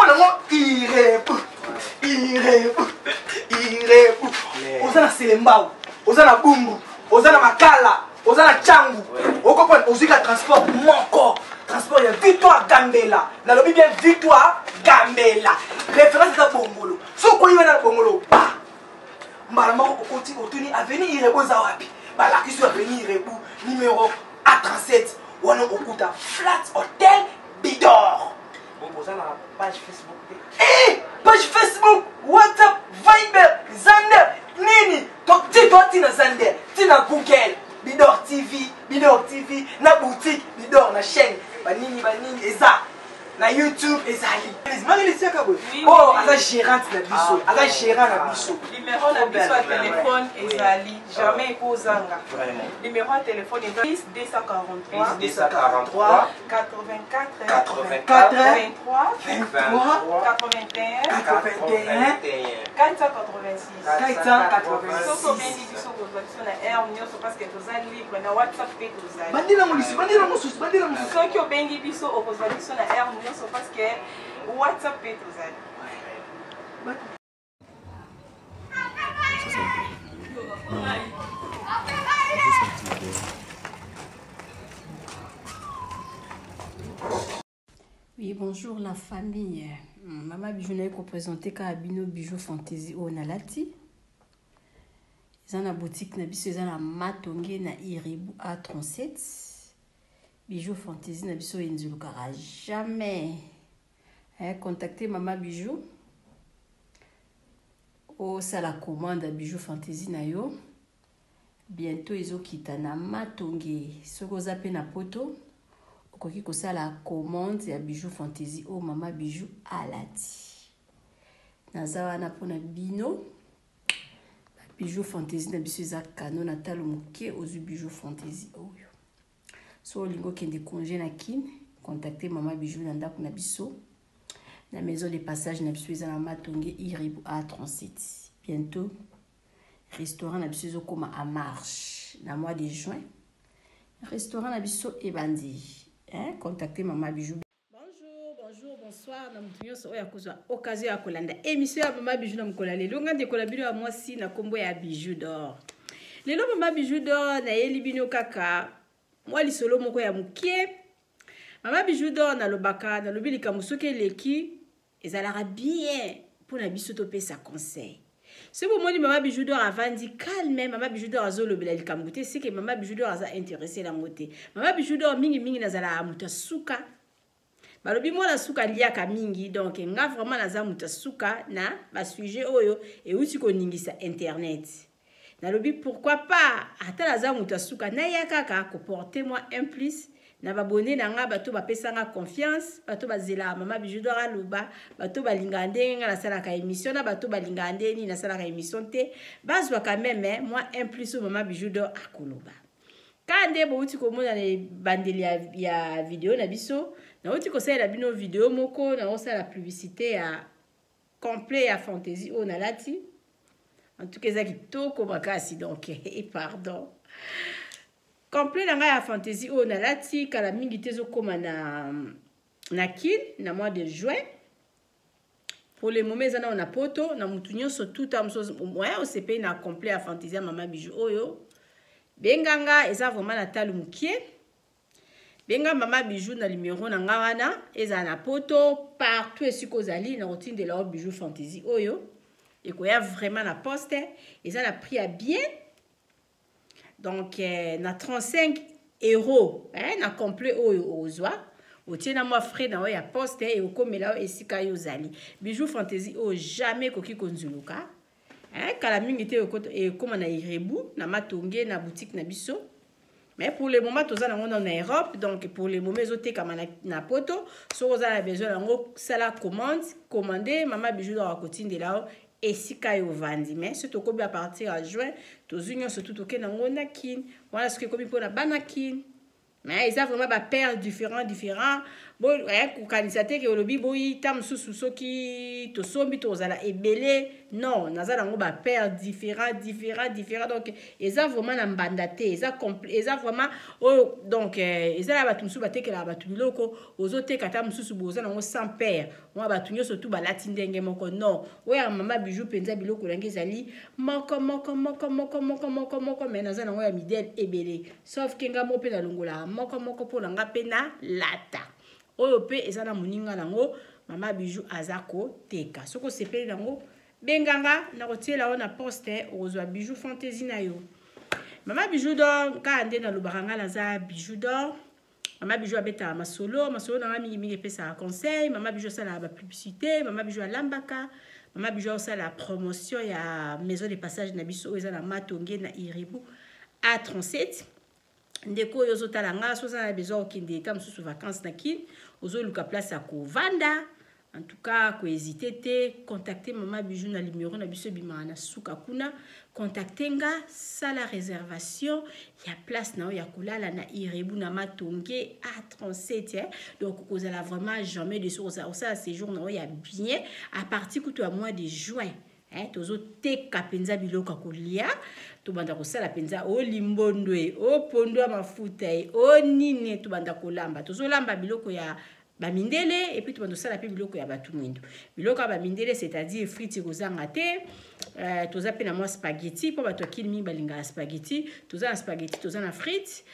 Kombo nango Irebu. Irebu. Irebu. Oza na Selembao, oza na Bumbu, oza na Makala, oza na Tshangu. Okoprendre ozwi ka transport moko. Transport ya Victoire Gambela. Nalobi bien Victoire Gambela. Référence eza Bongolo. Soki okoyi wana na Bongolo, ba mbala moko okoti otuni avenue Irebu eza wapi? Balakisi yo avenue Irebu numéro A37 wana okuta Flat Hotel Bidor. Boza na page Facebook te? Eh, page Facebook, WhatsApp, Viber, Zander, nini? To ti to ti na Zander, ti na Google, Bidor TV, Bidor TV, na boutique Bidor na chaîne, ba nini ba nini eza na YouTube ezali. Marie Tiaka boye. Oh, aza gérante na biso, Ah, aza gérant na biso. Numéro na biso ya téléphone ezali jamais ekozanga. Vraiment. Numéro ya téléphone eza 10 243 243 84 84 23 23 81 81 486. 486. Soki obengi biso kozwa biso na heure nyonso parce que toza libre na WhatsApp mpe tozali. Bandela molisi, bandela mosusu, bandela mosusu. Soki obengi biso okozwa biso na heure nyonso parce que WhatsApp mpe tozali. Oui, bonjour la famille. Maman Bijou naye kopresente kaka bino Bijou Fantaisie oyo nalati. Eza na boutique na biso, eza na Matonge na Iribu A37. Bijou Fantaisie na biso enzulukaka jamais. Eh, contactez Maman Bijou. Osala commande ya Bijou Fantaisie na yo. Bientôt ezokita na Matonge. Soki oza pe na poto, okoki kosala commande ya Bijou Fantaisie oyo Mama Bijou alati. Naza wana mpona bino. Ba Bijou Fantaisie na biso eza kano na talo moke, ozwi Bijou Fantaisie oyo. So olingi okende congé na Kin, contacter Mama Bijou na ndako na biso. Na maison de passage na biso eza na Matonge Iribu A37. Bientôt restaurant na biso ezokoma en marche na mois de juin. Restaurant na biso ebandi. Hein, contacter Mama Bijou. Bonjour, bonjour, bonsoir na mutu nyonso oyo akozwa occasion ya kolanda émission ya Mama Bijou na mokolo ya lelo. Nga ndeko na bino ya mwasi na kombo ya Bijou d'or. Lelo Mama Bijou d'or nayeli bino kaka mwa lisolo moko ya mokie. Mama Bijou d'or nalobaka, nalobi likambo soki eleki ezalaka bien mpona biso topesa conseil. Soki bomoni Mama Bijou d'or avandi calme, Mama Bijou d'or azolobela likambo te, c'est que Mama Bijou d'or aza intéressé nango te. Mama Bijou d'or mingi mingi nazalaka moto ya suka. Balobi mwana suka aliaka mingi, donc nga vraiment naza moto ya suka na ba sujet oyo euti koningisa internet. Nalobi pourquoi pas ata naza moto ya suka naya kaka koporter moi un plus na babone na nga, bato bapesanga confiance, bato bazelaka Mama Bijou d'or aloba, bato balingaka ndenge nga nasalaka émission na bato balingaka ndenge nini nasalaka émission te, bazwaka même moi un plus oyo Mama Bijou d'or akoloba. Ka nde bouti komona na ebandeli ya video na biso, nauti kosalela bino video moko, naosala publicité ya complet ya fantaisie oyo nalati. En tout cas eza kitoko makasi, donc et pardon. Complet na ngai ya fantaisie oyo nalati kala mingi te ezokoma na Kin na mois de juin. Pour le moment eza nao na poto na mutu nyonso tout a mosusu moyen osepeli na complet ya fantaisie ya Mama Bijou oyo. Benganga eza vraiment na talo mokie. Benga Mama Bijou na numéro na nga wana, eza na poto partout esika ozali na kotindela yo Bijou Fantaisie oyo. Ekoya vraiment na poste, eza na prix ya bien. Donc na 35 euros, hein, na complet oyo ozwa, otie na mwa frais na oyo ya poste e okomela oyo esika yo ozali. Bijou Fantaisie oyo jamais ekoki konzuluka. Hein, kala mingi te ekoma na Irebu, na Matonge, na boutique na biso. Mais pour le moment toza nango na Europe, donc pour le moment ezotekama na poto. Soki oza na besoin nango, sala commande, commande Mama Bijou d'or akotindela yo esika yo ovandi. Mais soki tokomi à partir ya juin, tozwi nyonso tu tokende nango na Kin. Wana soki ekomi mpona bana Kin. Mais eza vraiment ba paires différents, différents. Kokanisa te ke olobi boyi ta mosusu soki tosombi tozala ebele. Non, naza nango bapaire différent, différent, différent. Donc eza vraiment na mbanda te, eza vraiment oyo. Donc eza na bato mosusu batekelaka bato biloko, ozoteka ata mosusu boye oza nango 100 paire mwa bato nyonso tu balati ndenge moko. Non, oyo ya mama Bijou mpenza, biloko nange ezali moko moko moko moko moko moko moko, mais naza nango ya modèle ebele, sauf ke nga moko mpe nalongolaka moko moko mpo na nga mpe na lata. Oyo mpe eza na moninga nango. Mama Bijou aza koteka. Soki osepeli nango, benganga, nakotiela yo na poste, okozwa bijou fantaisie na yo. Mama Bijou d'Or, kaka nde nalobaka, ngai naza Bijou d'Or. Mama Bijou abetaka masolo, masolo na nga mingimingi epesaka conseil. Mama Bijou asalaka bapublicité, mama Bijou alambaka, mama Bijou aosala promotion ya maison de passage na biso oyo eza na Matonge, na Iribu A37. Ndeko oyo ozotala nga, so oza na besoin okende eta mosusu vacance na Kine, ozoluka place ya kovanda, en tout cas kohésite te, contacte mama Bijou na numero na biso ebimaka na suka kuna. Contacte nga, sala réservation ya place na yo ya kolala na Irebu, na Matonge A37, eh? Donc kozala vraiment jamais de osala séjour na yo ya bien à partir kutu ya mois de juin, eh, tozoteka mpenza biloko ya kolia, tobanda kosala mpenza o limbondo e, o pondo ya mafuta e, o nini, tobanda kolamba. Tozolamba biloko ya bamindele et puis tobanda kosala mpe biloko ya bato mwindo. Biloko ya bamindele, c'est-à-dire frite kozanga te. Toza mpe na mwa spaghetti mpo bato akili mingi balingaka spaghetti. Toza na spaghetti, toza na frite,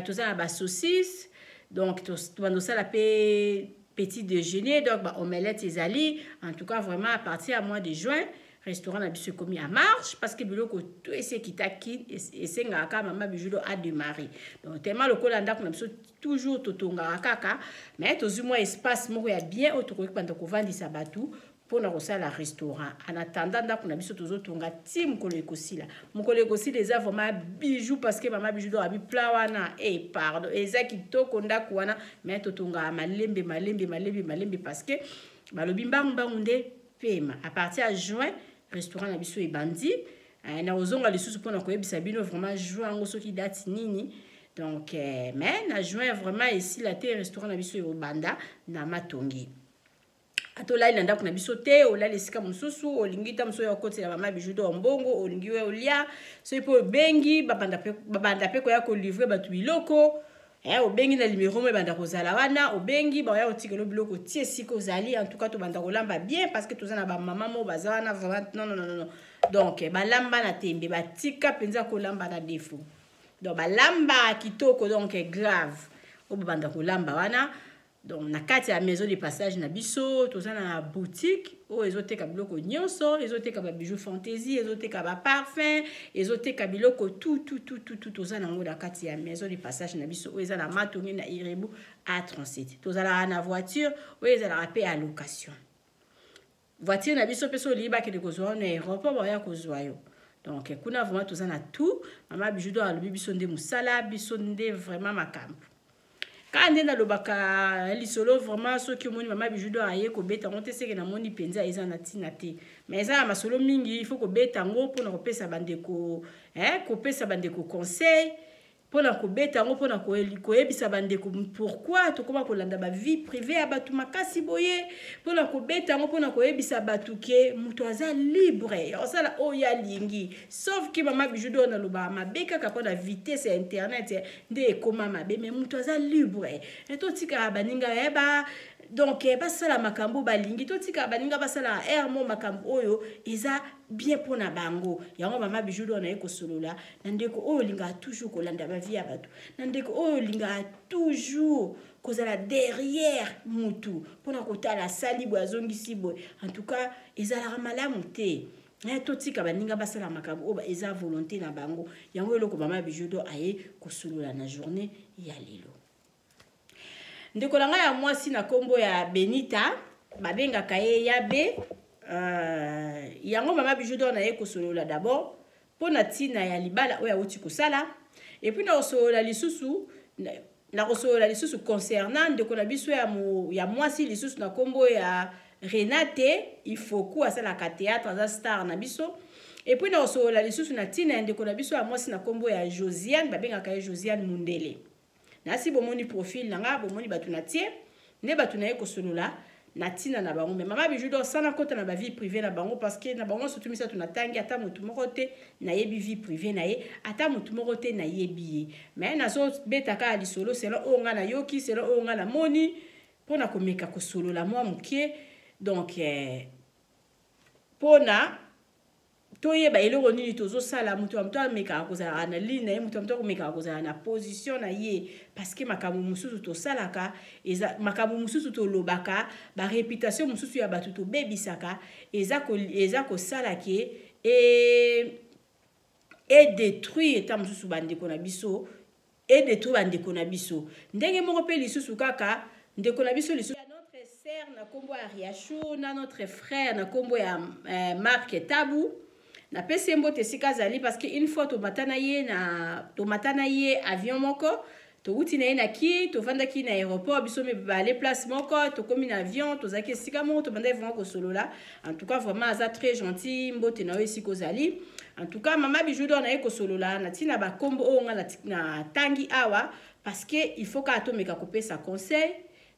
toza na basaucisse. Donc tobanda kosala mpe petit déjeuner, donc baomelette ezali. En tout cas, vraiment, à partir ya mois de juin, restaurant na biso ekomi en marche, parce que biloko to esi ekitaki, esengaka kaka mama Bijou adémarrer. Donc tellement lokola ndako na biso toujours totongaka kaka, mais tozwi mwa espace moko ya bien oyo tokoki banda kovandisa bato mpona kosala restaurant. En attendant, ndako na biso tozotonga ti mokolo ekosila. Mokolo ekosila, eza vraiment bijou, parce que mama Bijou do abi plat wana e, pardon, eza kitoko ndako wana. Mais totongaka malembe malembe malembe malembe, parce que balobi mbangu mbangu nde pema. À partir ya juin, restaurant na biso ebandi. Na kozonga lisusu mpona koyebisa bino vraiment juin yango soki date nini. Donc mais na juin vraiment esila te, restaurant na biso ekobanda na Matongi. Ata olali na ndako na biso te, olali esika mosusu, olingi ta mosusu oyo okotela mama Bijou do mbongo, olingi oyo olia, soki mpe obengi, babanda mpe koya kolivrer bato biloko. Obengi na numero mo ebanda kozala wana, obengi, baya kotikela biloko ti esika ozali. En tout cas, tobanda kolamba bien, parce que toza na bamama mo baza wana vraiment, non, non, non, non. Donc balamba na tembe, batika mpenza kolamba na défaut. Donc balamba kitoko, donc grave oyo babanda kolamba wana. Donc na kati ya maison de passage na biso, toza na boutique oyo ezoteka biloko nyonso, ezoteka babijou fantaisie, ezoteka baparfum, ezoteka biloko tout tout tout tout tout. Toza nango na kati ya maison de passage na biso oyo eza na Matonge, na Irebu A37. Tozalaka na voiture oyo ezalaka mpe ya location. Voiture na biso mpe, so olingi bakende kozwa yo na aéroport, baya kozwa yo. Donc kuna vraiment toza na tout. Mama Bijou do alobi biso nde mosala biso nde vraiment makambo. Kaka nde nalobaka lisolo, vraiment, soki omoni mama Bijou do aye kobeta yango te, seke namoni mpenza eza na ntina te. Mais eza na masolo mingi, il faut kobeta yango mpona kopesa bandeko, kopesa bandeko conseil, mpona kobeta yango, mpona koyebisa bandeko pourquoi tokóma kolanda bavie privée ya bato makasi boye, mpona kobeta yango, mpona koyebisa bato ke moto aza libre ya kosala oyo alingi. Sauf ke mama Bijou do nalobaka mabe kaka mpona vitesse ya internet nde ekóma mabe, mais moto aza libre. Totikaka baninga yeba, donc basala makambo balingi, totikaka baninga basala aire mo makambo oyo eza bien mpona bango. Yango mama Bijou do naye kosolola na ndeko oyo olingaka toujours kolanda bavie ya bato, na ndeko oyo olingaka toujours kozala derrière mutu mpona kotala asali boye, azongisi boye. En tout cas, ezalaka malamu te. Totika baninga basala makambo oyo eza volonté na bango. Yango eloko mama Bijou do aye kosolola na journée ya lelo. Ndeko na ngai ya mwasi na nkombo ya Benita, babengaka ye Yabe. Yango mama Bijou do na ye kosolola d'abord mpo na ntina ya libala oyo awuti kosala, et puis na kosolola lisusu, na kosolola lisusu concernant ndeko na biso ya mwasi lisusu na nkombo ya Renate Ifoku, asalaka théâtre, aza star na biso. Et puis na kosolola lisusu na ntina ya ndeko na biso ya mwasi na nkombo ya Josiane, babengaka ye Josiane Mundele. Nasi bomoni profil na nga, bomoni bato na tie. Nde bato na ye kosolola na ntina na bango. Mais mama Bijou d'Or, sana kota na ba vie privée na bango, parce que na bango surtout misato natangi, ata motu moko te nayebi vie privée na ye, ata motu moko te nayebi ye. Mais nazobeta kaka lisolo selon oyo ngai nayoki, selon oyo ngai namoni, mpona komeka kosolola mwa moke. Donc mpona toyeba eloko nini tozosala, moto ya moto amekaka kozala na ligne na ye, moto ya moto akomekaka kozala na position na ye, parce que makambo mosusu tosalaka eza makambo mosusu tolobaka, baréputation mosusu ya bato tobebisaka, eza kosala ke edétruire eta mosusu bandeko na biso, edétruire bandeko na biso. Ndenge moko mpe lisusu kaka ndeko na biso lisusu, notre sœur na nkombo ya Riachou na notre frère na nkombo ya Mark Tabu. Napesi ye mbote esika azali, parce que une fois tomata na ye na tomata na ye avion moko, towuti na ye na ki tovandaki na aéroport, biso mibale place moko, tokomi na avion, tozalaki esika moko, tobandaki vraiment kosolola. En tout cas, vraiment aza très gentil. Mbote na yo esika ozali. En tout cas, mama Bijou d'Or, naye kosolola na ntina bakombo oyo nga natangi awa, parce que il faut kaka tomeka kopesa conseil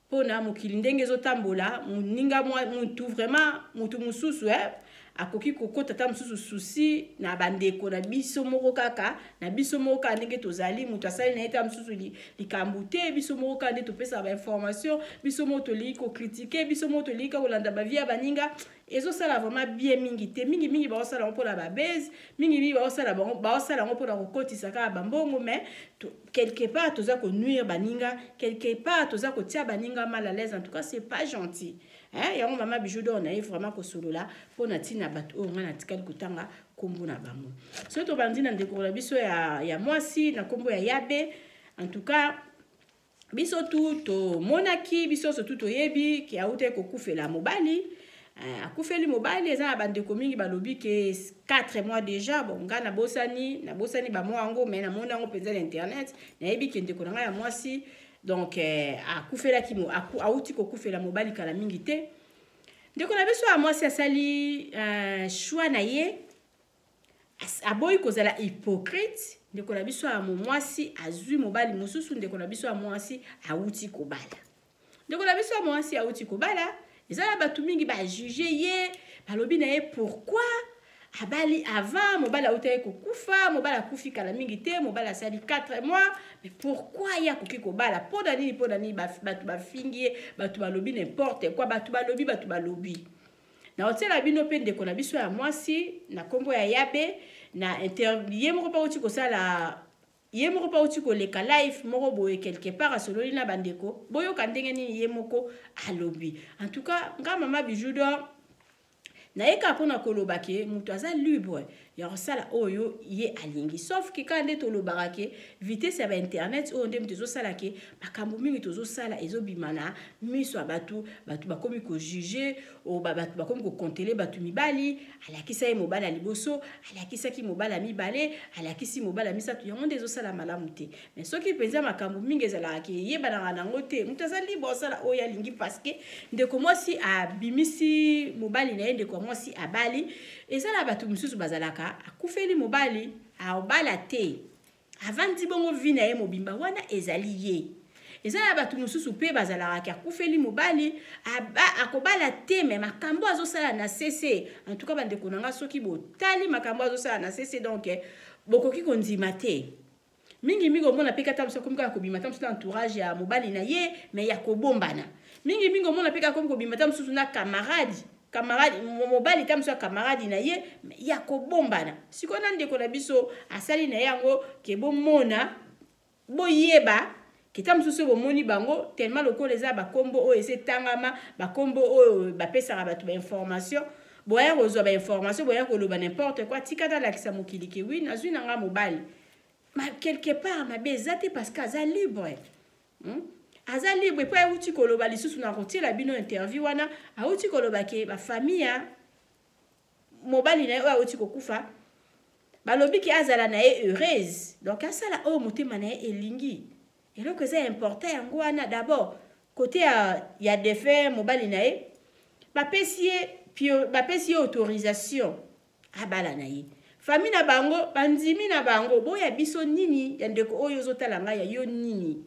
mpona mokili ndenge ezotambola. Moninga mutu vraiment, mutu mosusu akoki kokota ta mosusu susi na bandeko na biso moko kaka, na biso moko kaka ndenge tozali. Moto asali na ye ta mosusu likambo te, biso moko kaka nde topesaka bainformation, biso moko tolingi kocritiquer, biso moko tolingi kaka kolanda bavie ya baninga. Ezosala vraiment bien mingi te. Mingimingi baosala yango mpona babase, mingimingi baosala yango mpona kokotisa kaka bambongo. Mais quelque part toza konuire baninga, quelque part toza kotia baninga mal à l'aise. En tout cas, c'est pas gentil, hein? Yango mama Bijou d'Or na ye vraiment kosolola mpona ntina bato oyo ngai natikali kotanga nkombo na bango. Soki tobandi na ndeko na biso ya mwasi na nkombo ya Yabe, en tout cas biso tu tomonaki, biso nyonso tu toyebi ke autaki kokufela mobali. Akufeli mobali, eza na bandeko mingi balobi ke 4 mois déjà. Bon, ngai nabosani bamois yango, mais namoni yango mpenza na internet. Nayebi ke ndeko na ngai ya mwasi donc akufelaki, auti kokufela mobali kala mingi te. Ndeko na biso ya mwasi asali choix na ye, aboyi kozala hypocrite. Ndeko na biso ya mwasi azwi mobali mosusu. Ndeko na biso ya mwasi awuti kobala. Ndeko na biso ya mwasi awuti kobala, eza na bato mingi bajuger ye, balobi na ye pourquoi abali avant mobali autaki kokufa. Mobali akufi kala mingi te, mobali asali 4 mois, mais pourquoi ye akoki kobala? Mpo na nini? Mpo na nini? Bato bafingi ye, bato balobi n'importe quoi, bato balobi, bato balobi. Na otiela bino mpe ndeko na biso ya mwasi na nkombo ya Yabe na inter ye moko mpe auti kosala, ye moko mpe auti koleka live moko boye quelque part, asololi na bandeko. Boyoka ndenge nini ye moko alobi. En tout cas, nga mama Bijou d'Or nayeka mpona koloba ke moto aza libre ya kosala oyo ye alingi, sauf ke kaka nde tolobaka ke vitesse ya bainternet oyo nde moto ezosala ke makambo mingi tozosala ezobima na miso ya bato. Bato bakomi kojuger, bato bakomi kokontele bato. Mibali alakisa ye mobali ya liboso, alakisaki mobali ya mibale, alakisi mobali ya misato, yango nde ezosala malamu te. Mais soki mpenza makambo mingi ezalaka ke eyebanaka nango te, moto aza libre osala oyo alingi, parce que ndeko mwasi abimisi mobali na ye, ndeko ya mwasi abali. Eza na bato mosusu bazalaka, akufeli mobali, abala te, avandi bongo vie na ye mobimba, wana ezali ye. Eza na bato mosusu mpe bazalaka akufeli mobali, akobala te, mais makambo azosala na cc, en tout cas bandeko na nga, soki botali makambo azosala na cc, donc bokoki kondima te. Mingimingi omona mpe kata mosu akomi kaka kobima ta mosusu na entourage ya mobali na ye, mais ya kobombana. Mingimingi omona mpe kaka akomi kobima ta mosusu na camarade mobali ta mosusu ya camarade na ye, ya kobombana. Sikoyo na ndeko na biso asali na ye yango ke bomona, boyeba ke ta mosusu bomoni bango tellement lokola eza bakombo oyo eza etangama, bakombo oyo bapesaka bato bainformation, boya kozwa bainformation, boya koloba n'importe quoi. Tika nalakisa mokili ke oui, nazwi na nga mobali. Ma quelque part mabe eza te, parce que aza libre, Aza libre mpo awuti koloba lisusu na kotiela bino interview wana, awuti koloba ke bafamille ya mobali na ye oyo awuti kokufa balobi ke azala na ye heureuse, donc asala oyo motema na ye elingi. Eloko eza important yango wana. D'abord côté ya défunt mobali na ye, bapesi ye autorisation abala na ye. Famille na bango bandimi na bango. Boya biso nini ya ndeko oyo ozotala ngai, ya yo nini?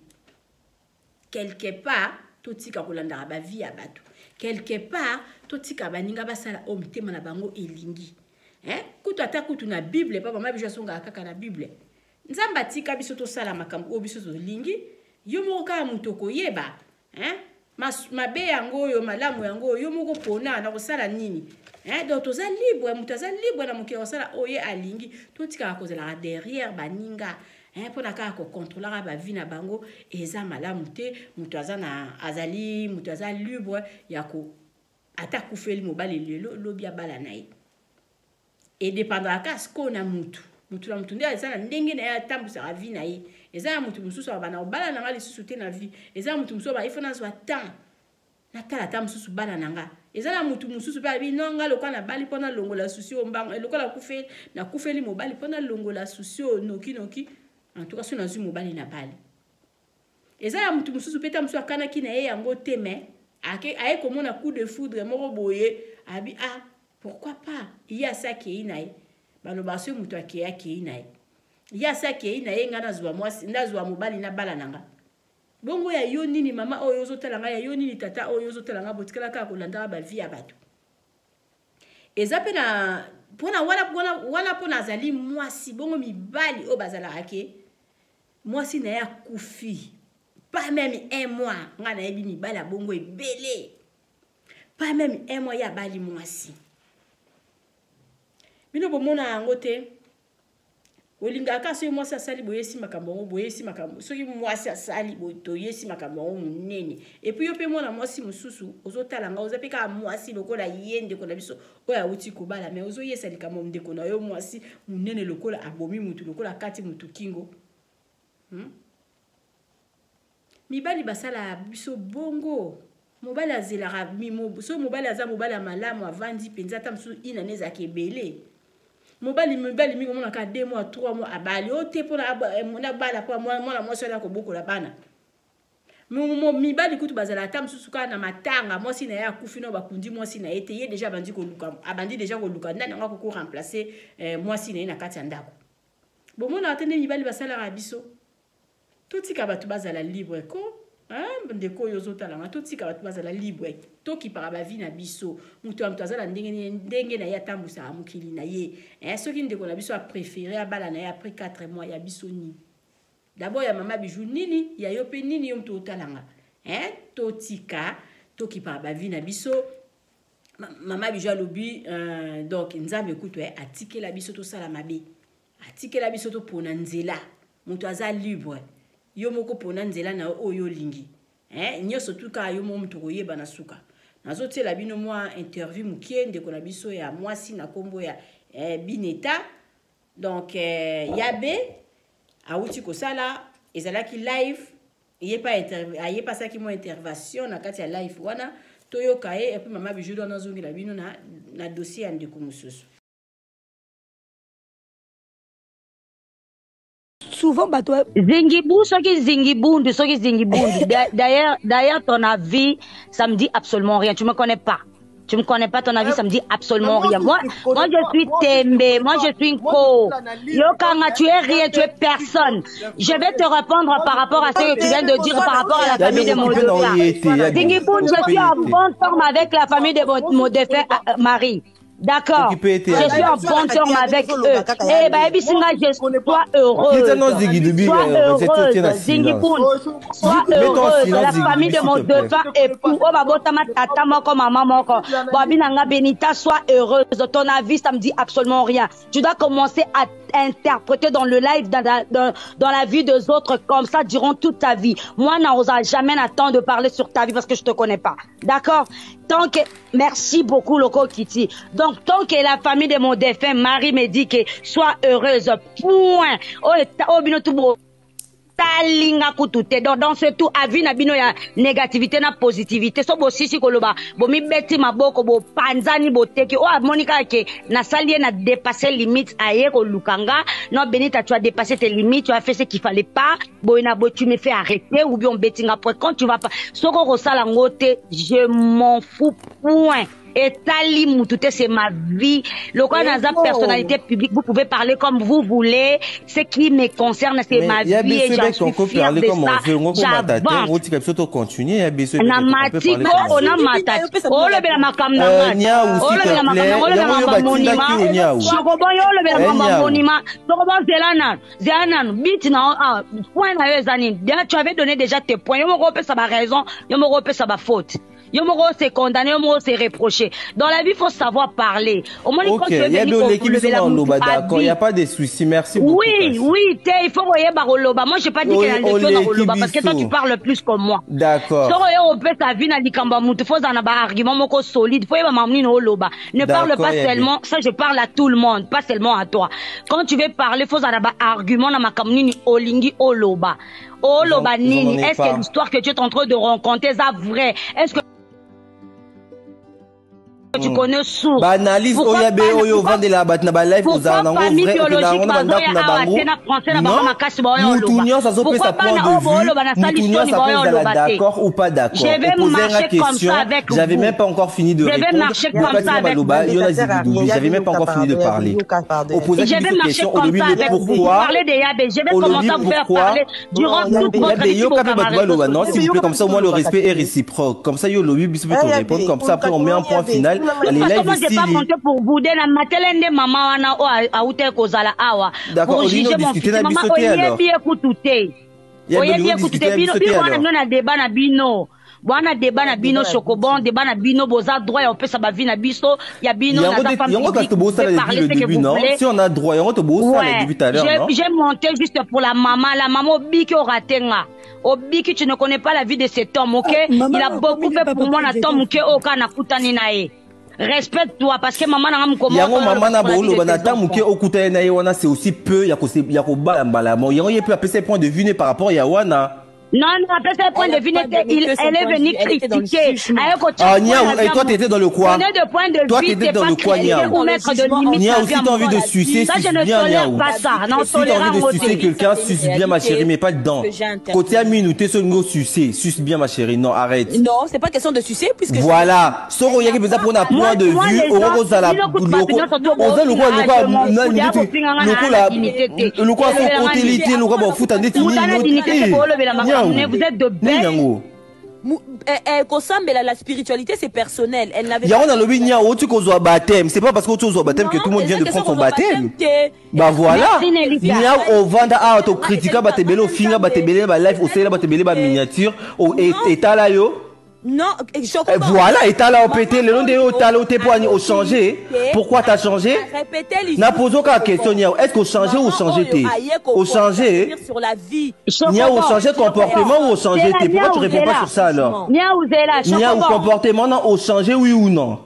Quelque part Totika kolandaka ba vie ya bato. Quelque part totika baninga basala oyo mitema na bango elingi. Hein? Kutu ata kutu na Bible, papa mama biso asongaka kaka na Bible. Nzambe atika biso tosala makambo oyo biso tolingi. Yo moko kaka moto okoyeba. Hein? Mabe yango oyo, malamu yango oyo, yo moko pona na kosala nini. Hein? Donc toza libre, moto aza libre na mokili kosala oyo ye alingi. Totikaka kozalaka derrière baninga. Hein, pona kaka ko contrôlaka ba vie na bango eza malamu te. Moto aza na azali moto aza libre ya ko ata kufeli mobali lelo lobi abala na ye. E dépendra kaka sikoyo na mutu. Mutu na mutu nde aza na ndenge na ye atambusaka vie na ye. Eza na mutu mosusu abana obala na nga lisusu te na vie. Eza na mutu mosusu aba il faut nazwa temps. Natala ata mosusu bana na nga. Eza na mutu mosusu pe abi non nga lokola nabali mpo nalongola souci oyo mbango, lokola nakufeli mobali mpo nalongola souci oyo noki noki. En tout cas soki nazwi mobali nabali. Eza na mutu mosusu pe ta mosusu akanaki na ye yango te mais aye komona coup de foudre moko boye abi ah pourquoi pas ye asi akei na ye. Balobaka soki mutu akei akei na ye. Ye asi akei na ye nga nazwa mwasi, nazwa mobali nabala na nga. Bongo ya yo nini mama oyo ozotala nga, ya yo nini tata oyo ozotala nga, botikala kaka kolandaka ba vie ya bato. Eza pe na pona wana, wana, wana pona azali mwasi, bongo mibali oyo bazalaka ke mwasi na ye akufi pas même un mois, nga nayebi mibali ya bongo ebele, pas même un mois ye abali mwasi. Bino bomona yango te. Olingaka soki mwasi asali boyesi makambo yango, boyesi makambo. Soki mwasi asali boye, toyesi makambo yango monene. Et puis yo pe mwana mwasi mosusu ozotala nga, oza pe kaka mwasi lokola ye ndeko na biso oyo awuti kobala, mais ozoyesa likambo ndeko na yo mwasi monene lokola abomi mutu, lokola akati mutu kingo. Mibali basala biso bongo. Mobali azelaka, soki mobali aza mobali ya malamu avandi mpenza ata mosusu ina ne ezalaka ebele. Mobali, mibali mingi omonaka 2 mois, 3 mois abali. Oyo te mpona nabala mpo mwana mwasi wana kobokola bana. Mibali kutu bazala ata mosusu kaka na matanga, mwasi na ye akufi na bakundi mwasi na ye te, ye deja abandi koluka, abandi deja koluka nani yango akoki koremplacer mwasi na ye na kati ya ndako. Bomonaka te nde mibali basalaka biso. Totika bato bazala libre ko, hein, ndeko oyo ozotala nga, totika bato bazala libre, tokipaka ba vie na biso. Moto ya moto azala ndenge, ndenge na ye atambusaka mokili na ye. Hein, soki ndeko na biso a préféré abala na ye après 4 mois ya biso nini? D'abord ya mama Bijou nini, ya yo pe nini yo moto otala nga. Hein, totika, tokipaka ba vie na biso. Mama Bijou alobi donc Nzambe kutu, eh, atikela biso tosala mabe. Atikela biso topona nzela. Moto aza libre. Yo moko pona nzela na yo oyo olingi. Hein, nyonso tu kaka yo moko moto koyeba na suka. Nazotiela bino mwa interview mokie ndeko na biso ya mwasi na kombo ya Bineta. Donc Yabe awuti kosala ezalaki live, ye pa aye pasaki mwa intervention na kati ya live wana toyoka ye, et puis mama Bijou wana azongela bino na dossier ya ndeko mosusu. Souvent bato ba- Zingibu, soki zingibundu, soki zingibundu. D'ailleurs, ton avis, ça me dit absolument rien. Tu me connais pas. Tu me connais pas, ton avis, ça me dit absolument Mais moi rien. aussi, Moi, je te connais moi, je pas. suis Moi aussi, je te Tembe. connais Moi, pas. je suis Moi, je Nko. suis l'analyse. Yokanga, tu es rien, tu es personne. Je vais te répondre Moi, par je rapport à ce que tu viens de dire, par rapport à la Y'a famille des de mon occupés dans défunt. l'I T, y'a des Zingibundu, je suis en occupés. bonne forme avec la famille de mon défunt mari. D'accord. Occupé était Je suis en avec. bonne forme avec eux. Eh ben, Ebisinga, je sois heureuse. Qui est non, Ziggy Dubi, Sois c'est tout, heureuse, tiens, la Ziggy silence. Boone. Sois Mets-toi en heureuse. silence, La Ziggy famille Dubi, de mon s'il te plaît. défunt époux. Oh, bah, bon, ta ma tata, moko, maman, moko. Bon, Abinanga, Benita, sois heureuse. Ton avis, ça me dit absolument rien. Tu dois commencer à interpréter dans le live, dans la vie des autres, comme ça, durant toute ta vie. Moi, n'ose jamais attendre de parler sur ta vie parce que je te connais pas. D'accord? Tant que, merci beaucoup, Loco Kitty. Donc, tant que la famille de mon défunt mari me dit que sois heureuse, point. Oh, ta, oh, bino tout beau. Talinga kutu te. Donc, dans ce tout, avis na bino ya négativité na positivité. So bo sisi koloba, bo mi beti maboko, bo panzani bo teki. Oh, Monica ke na sali na dépassé limite aye ko lukanga. Non, Benita, tu as dépassé tes limites, tu as fait ce qu'il fallait pas. Bo na bo, tu me fais arrêter ou bien betinga point. Quand tu vas pas, soko kosala ngote, je m'en fous point. Etali mutu te, c'est ma vie. Lokola naza personnalité publique, vous pouvez parler comme vous voulez. Ce qui me concerne, c'est ma vie et j'en suis fière de ça. J'avance. Na mati ko ona mata olobela makambo na ngai, olobela makambo na ngai, olobela makambo ya monument. Sokobon yo olobela makambo ya monument. Sokobon, zela nanu, zela nanu. Biti na ah, point na yo eza nini? Tu avais donné déjà tes points. Yo moko opesa ba raison, yo moko opesa ba faute, yo moko se condamner, yo moko se reprocher. Dans la vie, faut savoir parler. Omoni, quand Ok, tu es ya venu be oleki biso kolobela na mutu oloba, d'accord, abi y a pas de souci, merci beaucoup. Oui, Kasi. oui, te, il faut koyeba koloba. Moi, j'ai pas dit que Oye, naleki yo na oleki koloba, parce que toi, tu biso. parles plus que moi. D'accord. Soko yo opesa avis na likambo ya mutu, faut ozala na baargument moko solide, faut yeba makambo nini oloba. Ne parle D'accord, pas Yabe. seulement. Ça, je parle à tout le monde, pas seulement à toi. Quand tu veux parler, faut ozala na baargument na makambo nini olingi oloba. Oloba J'en nini? ai Est-ce pas. que l'histoire que tu es en train de rencontrer eza vrai? Est-ce que tu connais source? Baanalyse Pourquoi oyo ya be bana- oyo ovandela bato na balive, Pourquoi ozala nango famille vrai, okenda biologique yango na bandako bazoya na awa bango? te, na français na bango Non, makasi baoya mutu oloba? nyonso azopesa Pourquoi point bana de oyo vue, booloba na sali mutu soni nyonso baoya akozala oloba te? d'accord ou pas d'accord. Je vais Oposer nga marcher comme question, ça avec j'avais vous. même pas encore fini de Je vais répondre. marcher comme Yoka ça tina avec baloba vous. yo na zibidubi, j'avais même pas encore fini de parler. Et Opposaki je vais biso marcher question, comme olobi ça le avec vous. Vous pourquoi. parlez de Yabé. Je vais Olobi commencer à vous faire pourquoi. parler durant toute Ya votre be vie yoka au mpe bato cabaret. baloba, non, s'il vous plaît, comme ça au moins le respect est réciproque. Comme ça yo lobi, biso mpe torépondre, comme ça après on met un point final. De toute Allez, façon, live moi, j'ai pas esili. monté pour bouder na matele nde mama wana oyo aute kozala awa D'accord, pour olingi juger mon odiscute fils. na Mama, biso te alors? oyebi ekutu te. Ya be Oyebi olingi ekutu odiscute te. na Bino biso te bino wana, alors? bino na débat na bino bwana, débat na bino, Chocobon, débat na bino, boza droit ya opesa bavi na biso ya bino. Yango Naza femme yango kasi publique, vous tobosala pouvez depuis parler le ce que début, vous non? voulez. Si on a droit, yango tobosala Ouais, depuis tout à l'heure, j'ai non? j'ai monté juste pour la maman. La maman obiki oratenga. Obiki, tu ne connais pas la vie de cet homme, ok? Ah, maman, Il a beaucoup okomi fait papa pour moi na président. tom moke oyo kaka nakutani na ye. Respecte-toi, parce que maman nanga mokoma Yango oyo mama na pour la vie de booloba na tes ta moke enfants. okutani na ye wana, c'est aussi peu ya ya kobala mbala mo. Yango ye mpe apesa ye point de vue ne par rapport ya wana. Non, non, après ce point Elle de a vue, pas n'était- donné il, que son elle est point de venue vue, elle était dans le critiquer. jugement. Aye kotia Ah point Niaou, na et vie ya toi t'étais dans le quoi? Donner de point de Toi vue, t'étais c'est dans pas le quoi, critiquer Niaou? ou mettre de Jugement. limites Niaou, na vie si ya t'as envie de moto. sucer, Ça, je suce ne bien, tolère Niaou. pas ça. Non, Si t'as envie tolérant de sucer te. quelqu'un, suce bien ma chérie, mais pas dedans. Que j'ai interpellé. Côté ami, nous t'es sur sucer. Suce bien ma chérie, non, arrête. Non, c'est pas question de sucer puisque Voilà. Soro yaki pesa pour un Moi, point de moi, vue, les gens, ozala bino kutu bato nyonso to oza lokola bofinga, lokola je m'en nani fous, neti bofinga nga na lokola dignité te. lokola so Olobelanga koteli te, lokola bafuta ndeti Mutu ana nini dignité te, koolobela makambo ne, vous êtes de nini bêtes. yango. Kosambela, la spiritualité, c'est personnel. Elle n'avait Yango nalobi, nia oti kozwa baptême, c'est pas parce que oti ozwa baptême que tout le monde vient de prendre son baptême. Bah voilà. Merci, Nelita. Nia ovanda awa, tokritika bato ebele, ofinga bato ebele na balive, osalela bato ebele baminiature, etala yo. Non, je Eh, comprends. voilà, etala opete lelo nde yo otala ote po ani ochange. Pourquoi t'as changé? Répétez l'histoire. Na pozo kaka question, nia, est ce que ochange ou ochange te? Ochange. Sur la vie. Nia, ochange comportement ou ochange C'est la te? Pourquoi tu Niaou réponds pas Zela. sur ça alors? Niaou Zela, Nia ou Chocobon. comportement, non, ochange oui ou non?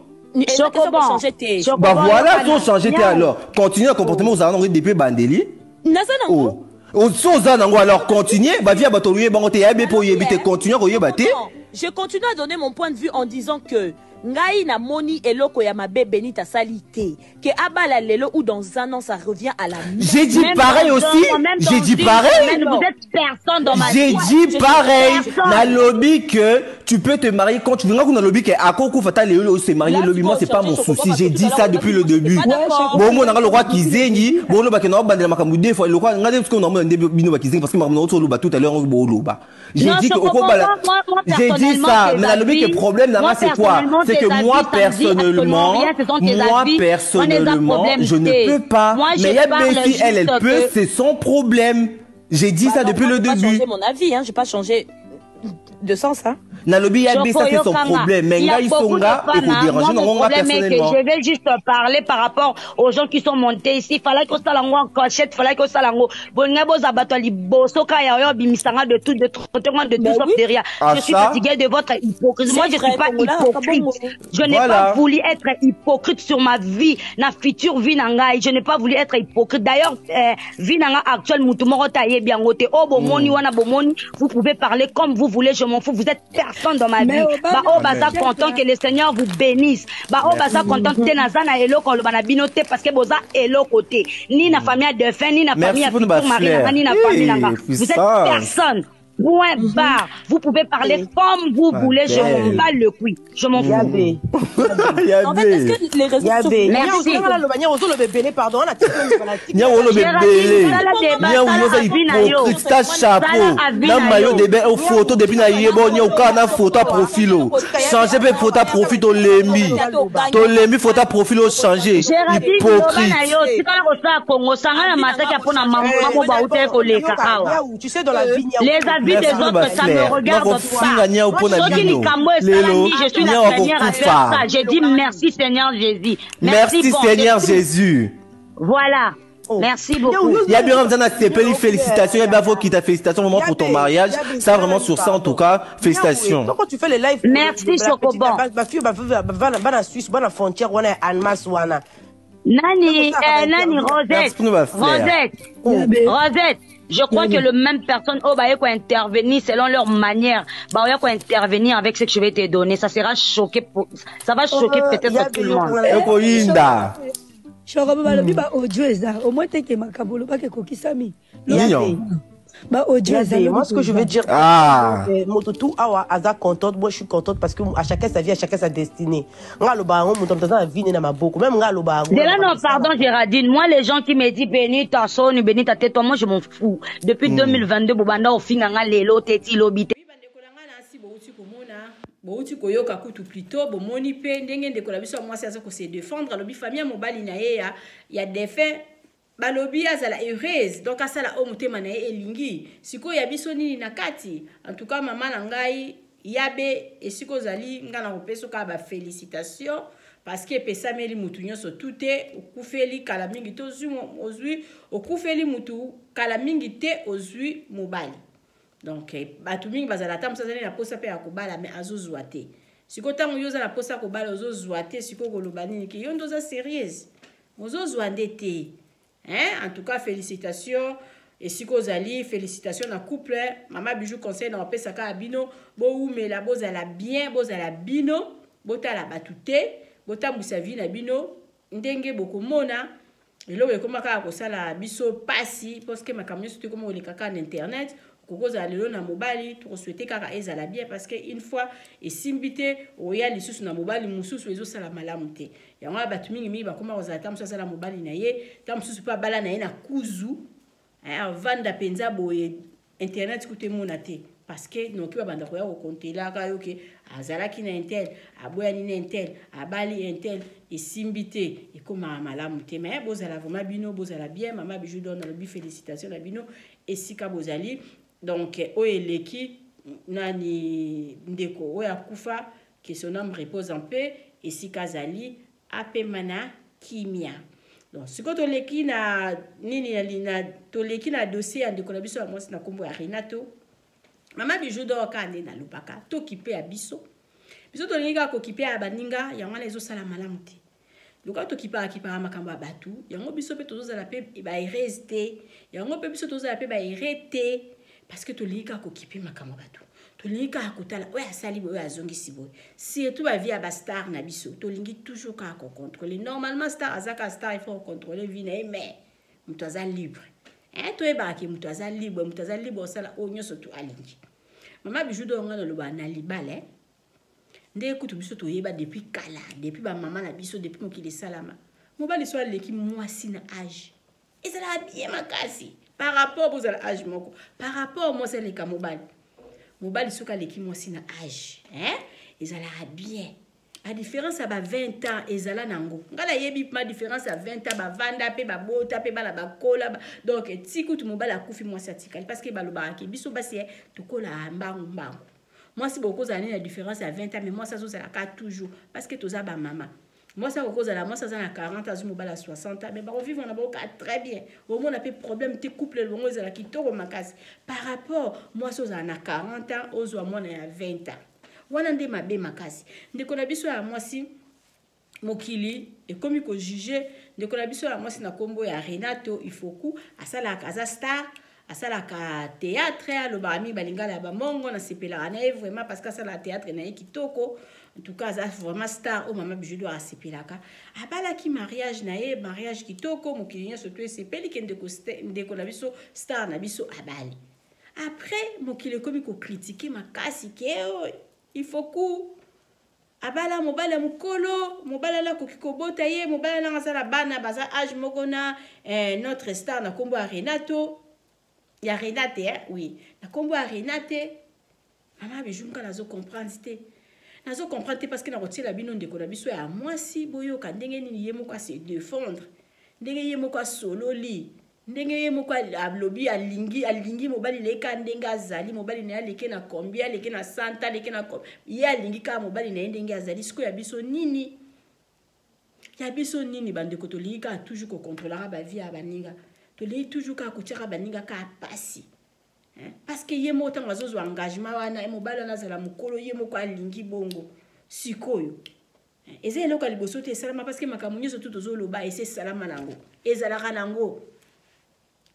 Chocobon. Changer te. Chocobon, Bah voilà, Yokana. so changer te Niaou. alors. Continue le comportement aux nango depuis bandeli. Naza nango. Oh. Oh, so oza nango alors continue, ba via bato loye bango te yabe po yebi te, continue koyeba te. Non, je continue à donner mon point de vue en disant que ngai na moni eloko ya mabe Benita sali te, que abala lelo ou dans un an, ça revient à la même. J'ai dit Même pareil dans aussi, un an, même j'ai dans dit une pareil. semaine, vous êtes personne dans ma J'ai vie. dit pareil. Personne. Na lobby que tu peux te marier quand tu veux. Nga kuna lobby que akoko fata lelo se marier Là, lobby, tu moi peux c'est pas changer, mon je souci. comprends J'ai pas dit tout à ça l'heure, depuis on le a dit début. que j'étais pas d'accord. Bon mo nanga le roi kizengi, bon lo ba ke na bandela makambo deux fois le roi nga parce qu'on a bino ba kizengi parce que makambo na loba tout à l'heure bo loba. J'ai Non, dit que Chocobon, okobala moi, j'ai dit personnellement, ça, tes mais la lobby que avis, problème nanga moi, c'est quoi? personnellement, C'est tes que avis, moi ça me dit absolument personnellement, rien, ce sont tes moi avis. On est à personnellement, problème je ne T. peux pas. Moi, je Mais ya parle Bessie, elle, elle juste peut, que- c'est son problème. J'ai dit Bah ça non, depuis moi, le j'ai pas début. changé mon avis, hein, j'ai pas changé de sens, hein. Nalobi ya Choco ça c'est son Yokanga. problème, mais Il y a ngai beaucoup de songa femmes, hein. ekodérange Moi, mon nango nga problème est que personnellement. je vais juste parler par rapport aux gens qui sont montés ici. Fallait que ça lango en cachette, fallait que ça lango. Boninga boza bato liboso ka ya yo bimisanga de tout, de tout, de tout Ben sauf oui. de rien. Ah, Je suis ça. fatiguée de votre hypocrisie. Moi, C'est je vrai, suis pas Congolais, hypocrite. Kabongo. Je n'ai Voilà. pas voulu être hypocrite sur ma vie, na future vie na ngai. Je n'ai pas voulu être hypocrite. D'ailleurs, vie na nga actuelle mutu moko ta yebi yango te. Oh, bomoni wana bomoni, vous pouvez parler comme vous voulez, je m'en fous. Vous êtes personne dans ma Mais vie. Obama, Ba oh baza Amen. content que le Seigneur vous bénisse. Ba oh baza content te naza na eloko loba na bino te parce que boza eloko te. Ni na famille ya défunt, ni na Merci famille ya pour nos futur mari na nga, ni na fleurs. famille na nga. Eh, Vous êtes puissance. personne. Point barre. Vous pouvez parler comme vous voulez, je m'en bats le cuit. Je m'en fous. En fait, est-ce que les réseaux sociaux... Merci. ozoloba ebele pardon wana Nya oloba ebele. Nya oza hypocrite ta chapeau. Na maillot de bain photo depuis na yebo nya oka na photo à profil. Changer pe photo à profil to lembi. To lembi photo à profil o changer. Hypocrite. Tikala kosala Congo sanga na mataki mpona mama bauta koleka awa. Tu sais dans la vie Les avis des autres ça me regarde pas. Soki likambo esalami, je suis la première à faire ça. J'ai dit merci Seigneur Jésus. Merci, Seigneur Jésus. Voilà. Oh. Merci beaucoup. Yabi Ramzan Sepeli, félicitations. Yabi Avokita, félicitations vraiment pour ton mariage. Ça, vraiment, sur ça, en tout cas, félicitations. Quand tu fais les lives, merci, Chocoban. Ma fille va la Suisse, va la frontière, wana Almas, wana. Nani, Nani, Rosette. Rosette. Rosette. Je crois que le même personne, oh, bah, quoi intervenir selon leur manière. Bah, quoi intervenir avec ce que je vais te donner. Ça sera choqué pour, ça va choquer peut-être tout le monde. Ekoyinda. Shoko balobi ba audio eza au moins teke makambo olobaki ekokisami ba audio eza moi ce que je veux dire ah. Moto tout awa aza contente, moi je suis contente parce que à chacun sa vie, à chacun sa destinée. Nga loba yango moto moto aza na vie na maboko même nga loba yango. De là non pardon Géraldine, moi les gens qui me disent Benita soni Benita tais-toi, moi je m'en fous. Depuis 2022 bobanda ofinga nga lelo teti lobi te. Bouti koyoka kutu plutôt bomoni pe ndenge ndeko na biso ya mwasi aza kose défendre, alobi famille ya mobali na ye ya défunt balobi azala heureuse, donc asala oyo motema na ye elingi. Sikoyo ya biso nini na kati? En tout cas mama na ngai yabe esika ozali, ngai na kopesa kaka ba félicitation parce que epesameli mutu nyonso tu te. Okufeli kala mingi te ozwi, okufeli mutu kala mingi te ozwi mobali. Donc bato mingi bazala ata mosusu azali na posa mpe ya kobala mais azozwa te. Sikoyo ntango yo oza na posa ya kobala ozozwa te, sikoyo koloba nini ke yo nde oza sérieuse, ozozwa nde te, hein? En tout cas félicitations esika ozali, félicitations na couple mama Bijou. Conseil na bapesaka ya bino, bowumela, bozala bien, bozala bino, botala bato te, botambwisa vie na bino ndenge bokomona. Eloko ekóma kaka kosala biso pasi parce que makambo nyonso te ekóma koleka kaka na internet. Okokozala lelo na mobali, tokosouhaiter kaka ezala bien parce que une fois esimbi te, oya lisusu na mobali mosusu, ezosala malamu te. Yango wana bato mingimingi bakóma kozala ta mosusu azala mobali na ye, ta mosusu mpe abala na ye na kuzu, avanda mpenza boye, internet kutu emona te parce que noki babanda koya kokontelaka yo ke azalaki na un tel, aboyani na un tel, abali un tel, esimbi te, ekomaka malamu te. Mais bozala vraiment bino, bozala bien. Mama Bijou Don alobi félicitation na bino esika bozali. Donc oyo eleki nani, ndeko oyo akufa, que son âme repose en paix, esika azali apema na kimia. Donc sikoyo toleki na nini? Na toleki na dossier ya ndeko na biso ya mwasi na nkombo ya Renato. Mama Bijou Dor, kaka nde nalobaka, tokipe ya biso, biso tolingi kaka kokipe ya baninga, yango wana ezosala malamu te. Lokola tokipaka kipaka makambo ya bato, yango biso mpe tozozala mpe baheureuse te, yango mpe biso tozala mpe baheureux te parce que tolingi kaka kokipe makambo ya bato, tolingi kaka kotala oyo asali boye, oyo azongisi boye, surtout bavie ya bastar na biso, tolingi toujours kaka kocontrôler. Normalement star aza kaka star, il faut kocontrôler vie na ye, mais moto aza libre, hein, toyebaka ke moto aza libre, moto aza libre osala oyo nyonso to alingi. Mama Bijou Do, nga naloba na libala nde kutu biso toyeba depuis kala, depuis bamama na biso, depuis mokili esalama, mobali so aleki mwasi na age ezalaka bien makasi par rapport bozala age moko, par rapport mwasi aleka mobali. Mobali soki aleki mwasi na age, hein, ezalaka bien. Ba différence ya ba 20 ans ezala nango, ngai nayebi ma différence ya 20 ans, bavanda mpe babota mpe bana bakola ba. Donc ti kutu mobali akufi, mwasi atikali parce que balobaka ke biso basi tokolaka mbangu mbangu. Mwasi bokozala nini na différence ya 20 ans, mais mwasi azozalaka toujours parce que toza bamama. Mwasi akokozala, mwasi aza na 40, azwi mobali ya 60 ans, mais bakovivre na bango très bien, omona mpe problème te, couple elongo ezala kitoko makasi par rapport mwasi ozala na 40 ans ozwa mwana ya 20 ans, wana nde mabe makasi. Ndeko na biso ya mwasi, mokili ekomi kojuger ndeko na biso ya mwasi na nkombo ya Renato Ifoku. Asalaka, aza star, asalaka théâtre, alobaka mingi balingala ya bamongo, nasepelaka na ye vraiment parce que asalaka théâtre na ye kitoko. En tout cas aza vraiment star oyo mama Bijou asepelaka. Abalaki, mariage na ye, mariage kitoko, mokili nyonso to esepeli ke ndeko na biso, star na biso abali. Après mokili ekomi ko critiquer makasi ke oh, il faut ku abala mobali ya mokolo, mobali ala akoki kobota ye, mobali ala aza na bana baza age moko na eh, notre star na kombo ya Renato ya Renate eh? oui na kombo ya Renate. Mama Bijou nga nazo comprendre te, nazo comprendre te parce que nakotiela bino ndeko na biso ya mwasi, boyoka ndenge nini ye moko ase défendre, ndenge ye moko asololi, ndenge ye moko alobi alingi, alingi mobali na ye kaka ndenge azali, mobali na ye aleke na combien, aleke na 100, aleke na combien, ye alingi kaka mobali na ye ndenge azali. Sikoyo ya biso nini? Ya biso nini bandeko? Tolingi kaka toujours kocontrolaka ba vie ya baninga, tolingi toujours kaka kotiaka baninga kaka pasi. Hein? Parce que ye moko ntango azozwa engagement wana, mobali wana azala mokolo, ye moko alingi bongo. Sikoyo eza eloko ya liboso te esalama, parce que makambo nyonso tu tozoloba ese esalama nango, ezalaka nango.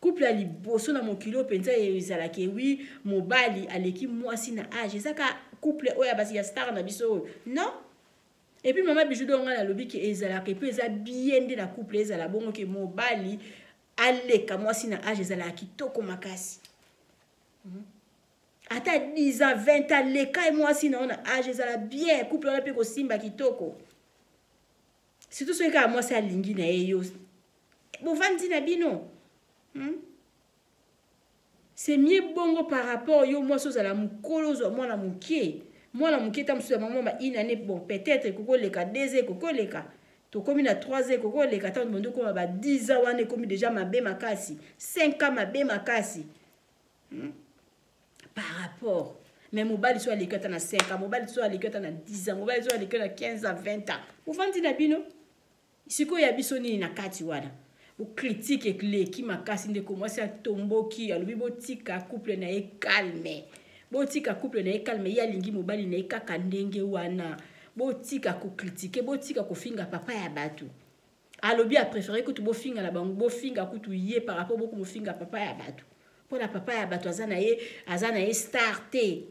Couple ya liboso na mokili oyo mpenza ezalaka ewi mobali aleki mwasi na age, eza ka couple oyo ya basi ya star na biso oyo non. Et puis mama Bijou do nga nalobi ke ezalaka, et puis eza bien nde na couple ezala bongo ke mobali aleka mwasi na age, ezalaka kitoko makasi. Ata 10 ans, 20 ans, leka ye mwasi na yo na age, ezala bien, couple wana mpe kosimba kitoko. Surtout soki kaka mwasi alingi na ye yo, bovandi na bino. C'est mieux bongo par rapport yo mwasi ozala mokolo, ozwa mwana moke. Mwana moke ta mosusu ya mama ba une année, bon peut-être ekoki koleka 2 ans, ekoki koleka. Tokomi na 3 ans, ekoki koleka, tango bondi okoma ba 10 ans wana ekomi déjà mabe makasi, 5 ans mabe makasi. Par rapport mais mobali so aleki ata na 5 ans, mobali so aleki ata na 10 ans, mobali so aleki na 15 ans, 20 ans, bovandi na bino. Sikoyo ya biso nini na kati wana? Critique eleki makasi, ndeko mwasi atomboki, alobi botika couple na ye calme, botika couple na ye calme, ye alingi mobali na ye kaka ndenge wana, botika kokritike, botika kofinga papa ya bato. Alobi a préféré kutu bofinga na bango, bofinga kutu ye par rapport boko mofinga papa ya bato, mpona papa ya bato aza na ye, aza na ye star te.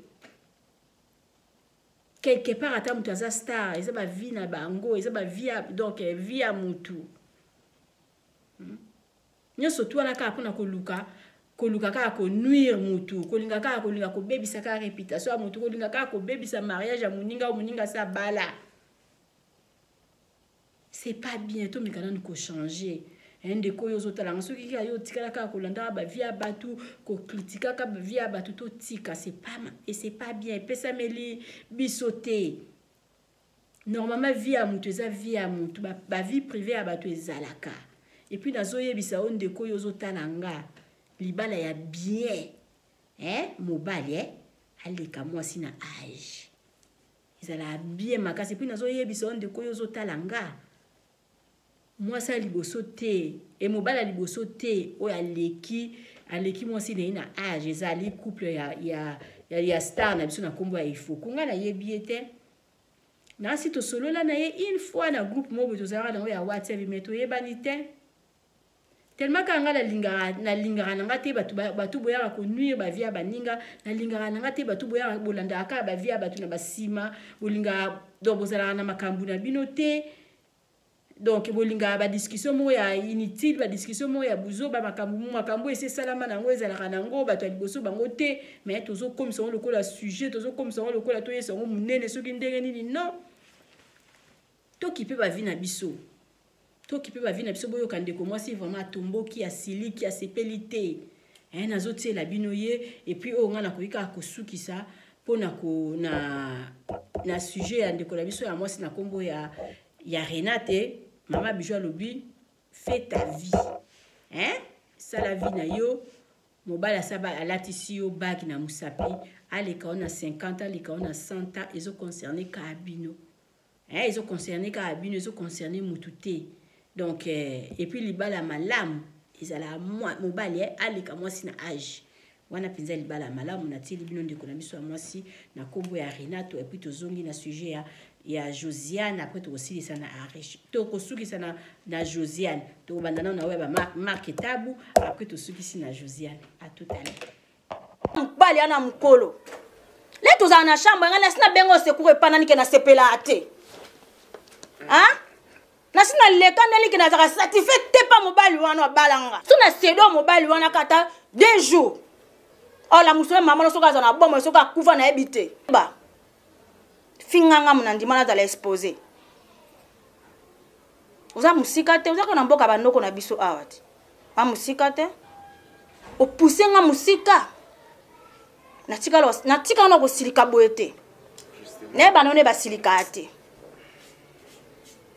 Quelque part ata moto aza star, eza ba vie na bango, eza ba vie ya, donc vie ya motu. Nyonso tu wana kaka mpona koluka, koluka kaka konuire motu, kolinga kaka kolinga kobebisa kaka réputation ya motu, kolinga kaka kobebisa mariage ya moninga oyo moninga asa bala. C'est pas bien, tomeka nanu kochanger. Hein, ndeko oyo ozotala nga, soki kaka yo otikala kaka kolandaka ba vie ya bato, kokritikaka ba vie ya bato, totika, c'est pas ma-, et c'est pas bien, epesameli biso te. Normalement vie ya motu eza vie ya motu, ba vie privée ya bato ezalaka. Et puis nazoyebisa yo ndeko oyo ozotala nga, libala ya bien, hein, mobali, hein, aleka mwasi na âge. Ezala bien makasi. Et puis nazoyebisa yo ndeko oyo ozotala nga, mwasi ya liboso te, e mobali ya liboso te oyo aleki mwasi na ye na âge, ezali couple ya star na biso na kombo ya Ifoku. Nga nayebi ye te. Nasi tosolola na ye une fois na groupe moko boye tozalaka nango ya WhatsApp, mais toyebani te. Tellement kaka nga nalingaka na nga te bato boyaka konuire ba vie ya baninga, nalingaka na nga te bato boyaka bolandaka kaka ba vie ya bato na basima, bolingaka, donc bozalaka na makambo na bino te. Donc bolingaka ba discussion moko ya inutile, ba discussion moko ya buzoba, makambo ese esalama nango ezalaka nango bato ya liboso bango te, mais tozokomisa yango lokola sujet, tozokomisa yango lokola toyesa yango monene soki ndenge nini. Non, tokipe ba vie na biso, tokipe ba vie na biso. Boyoka ndeko mwasi vraiment atomboki, asiliki, asepeli te. Hein, nazotiela bino ye. Et puis oyo nga nakoki kaka kosukisa mpona ko, na, na sujet ya ndeko na biso ya mwasi na kombo ya Renate. Mama Bijou alobi fais ta vie, hein, sala vie na yo. Mobali asaba alatisi yo bague na mosapi, aleka yo na 50, aleka yo na 100 ans, ezo concerner kaka bino. Hein, ezo concerner kaka bino, ezo concerner mutu te. Donc et puis libala malamu ezala mobali, hein, aleka mwasi na âge. Wana mpenza libala malamu natieli bino ndeko na biso ya mwasi na kombo ya Renato. Et puis tozongi na sujet ya Josiane, après tokosilisa na Arish, tokosukisa na Josiane, tokobanda nano na oyo ya ba Marc Tabu, après tosukisi na Josiane. À tout à l'heure. Mobali ana mokolo le tozala na chambre ngai nasi nabenga secours epa nani ke nasepelaka te. Hein? Nasi naleka ndeni ke nazalaka satisfait te pa mobali wana abalanga. So na sedo mobali wana kata 2 jours. Olamusa ye mama no soki aza na bomoi, soki akufa nayebi te. Ba finga nga na ndima nazala expose. Oza mosika te, oza kaka na mboka banoko na biso awa te. Ba mosika te. Opousse nga mosika. Natikala na kosilika boye te. Nayeba nano nde basilikaka te.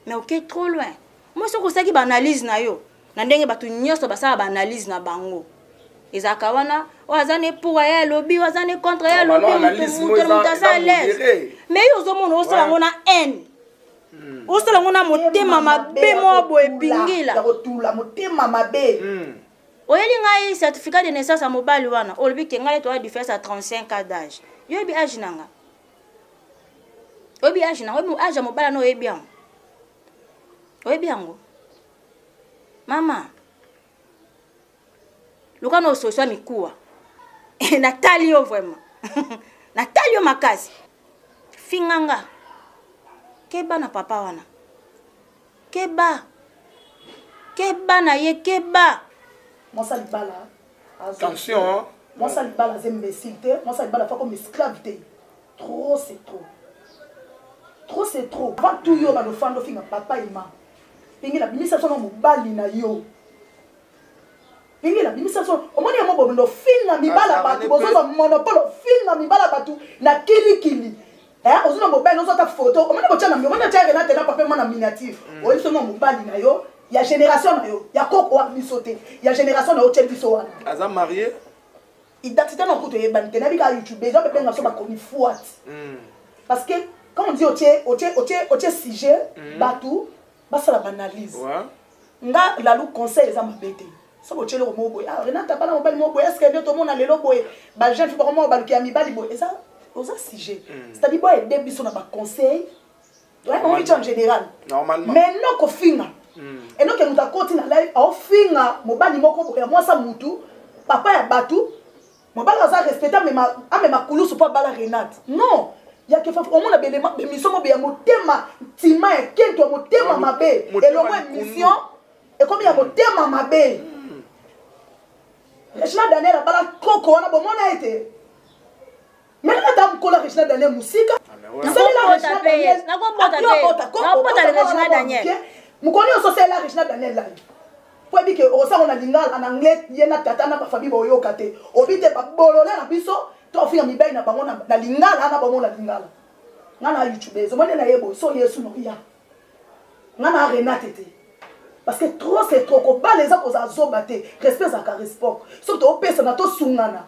Mais oke trop loin. Moi soki osalaki ba analyse na yo, na ndenge bato nyonso basala ba analyse na bango. Ezalaka wana, oyo aza ne pour ye alobi, oyo aza ne contre ye alobi, moto aza à l'aise. Mais yo ozomona osala yango na haine. Osala yango na motema mabe moko boye pingila. Ya kotula motema mabe. Oyeli ngai certificat de naissance ya mobali wana, olobi ke ngai toya différence ya 35 ans d'âge. Yo oyebi âge na nga? Oyebi âge na nga? Oyebi âge ya mobali wana, oyebi yango? Oyebi yango? Mama, luka na ososwa mikuwa. Natali yo vraiment. Natali yo makasi. Finga nga. Keba na papa wana. Keba. Keba na ye, keba. Mwasa libala. Attention, hein. Mwasa libala aza imbécile te. Mwasa libala fa comme esclave te. Trop c'est trop. Trop c'est trop. Avant tout yo bano fando finga papa et maman. Pingila bimisa sono mobali na yo. Pingila bimisa sono omoni yango bondo finga mibala bato bozozwa monopole finga mibala bato na kilikili. Eh, ozwi na mobali ozwa ata photo omoni botya na omoni otya Renate na papa mwana miniature. Oyebi sono mobali na yo ya génération na yo ya koko wa biso te ya génération na yo otyeli biso wana. Aza marié? Identité na kutu eyebani te, nayebi kaka YouTube eza bebenga biso bakomi fuat. Parce que quand on dit otie otie otie otie sujet bato basala ba analyse. Nga lalu conseil eza mabe te. Soki otie eloko moko boye, ah Renate abala mobali moko boye, est-ce que nde tomona lelo boye ba jeune fille bakoma baluki ya mibali boye, eza oza sujet. C'est-à-dire boye aide biso na ba conseil. Ouais, on dit en général. Normalement. Mais non kofinga. Enoke moto akoti na live aofinga mobali moko boye ya mwasa mutu, papa ya batu, mobali aza respecté amema kulusu mpo abala Renate. Non. Ya ke fafa omona belema émission mo ya motema ntima ya kento ya motema mabe. Elongo émission ekomi ya motema mabe. Regina Daniel abala koko wana bomona ete. Mais nanga ta mkola Regina Daniel musika. Nakobota pe ye. Nakobota te. Nakobota le Regina Daniel. Mokoni oso sela Regina Daniel live. Po ebi ke osango na lingala en anglais ye na tata na ba famille boyoka te. Obi te ba bolole na biso to finga mibali na bango na lingala na bango na lingala. Nga na YouTube ezo mone na yebo so Yesu no ya. Nga na Renate te. Parce que trop c'est trop ko bala eza koza zoba te. Respect ezalaka respect. Soki to pesa na to sungana.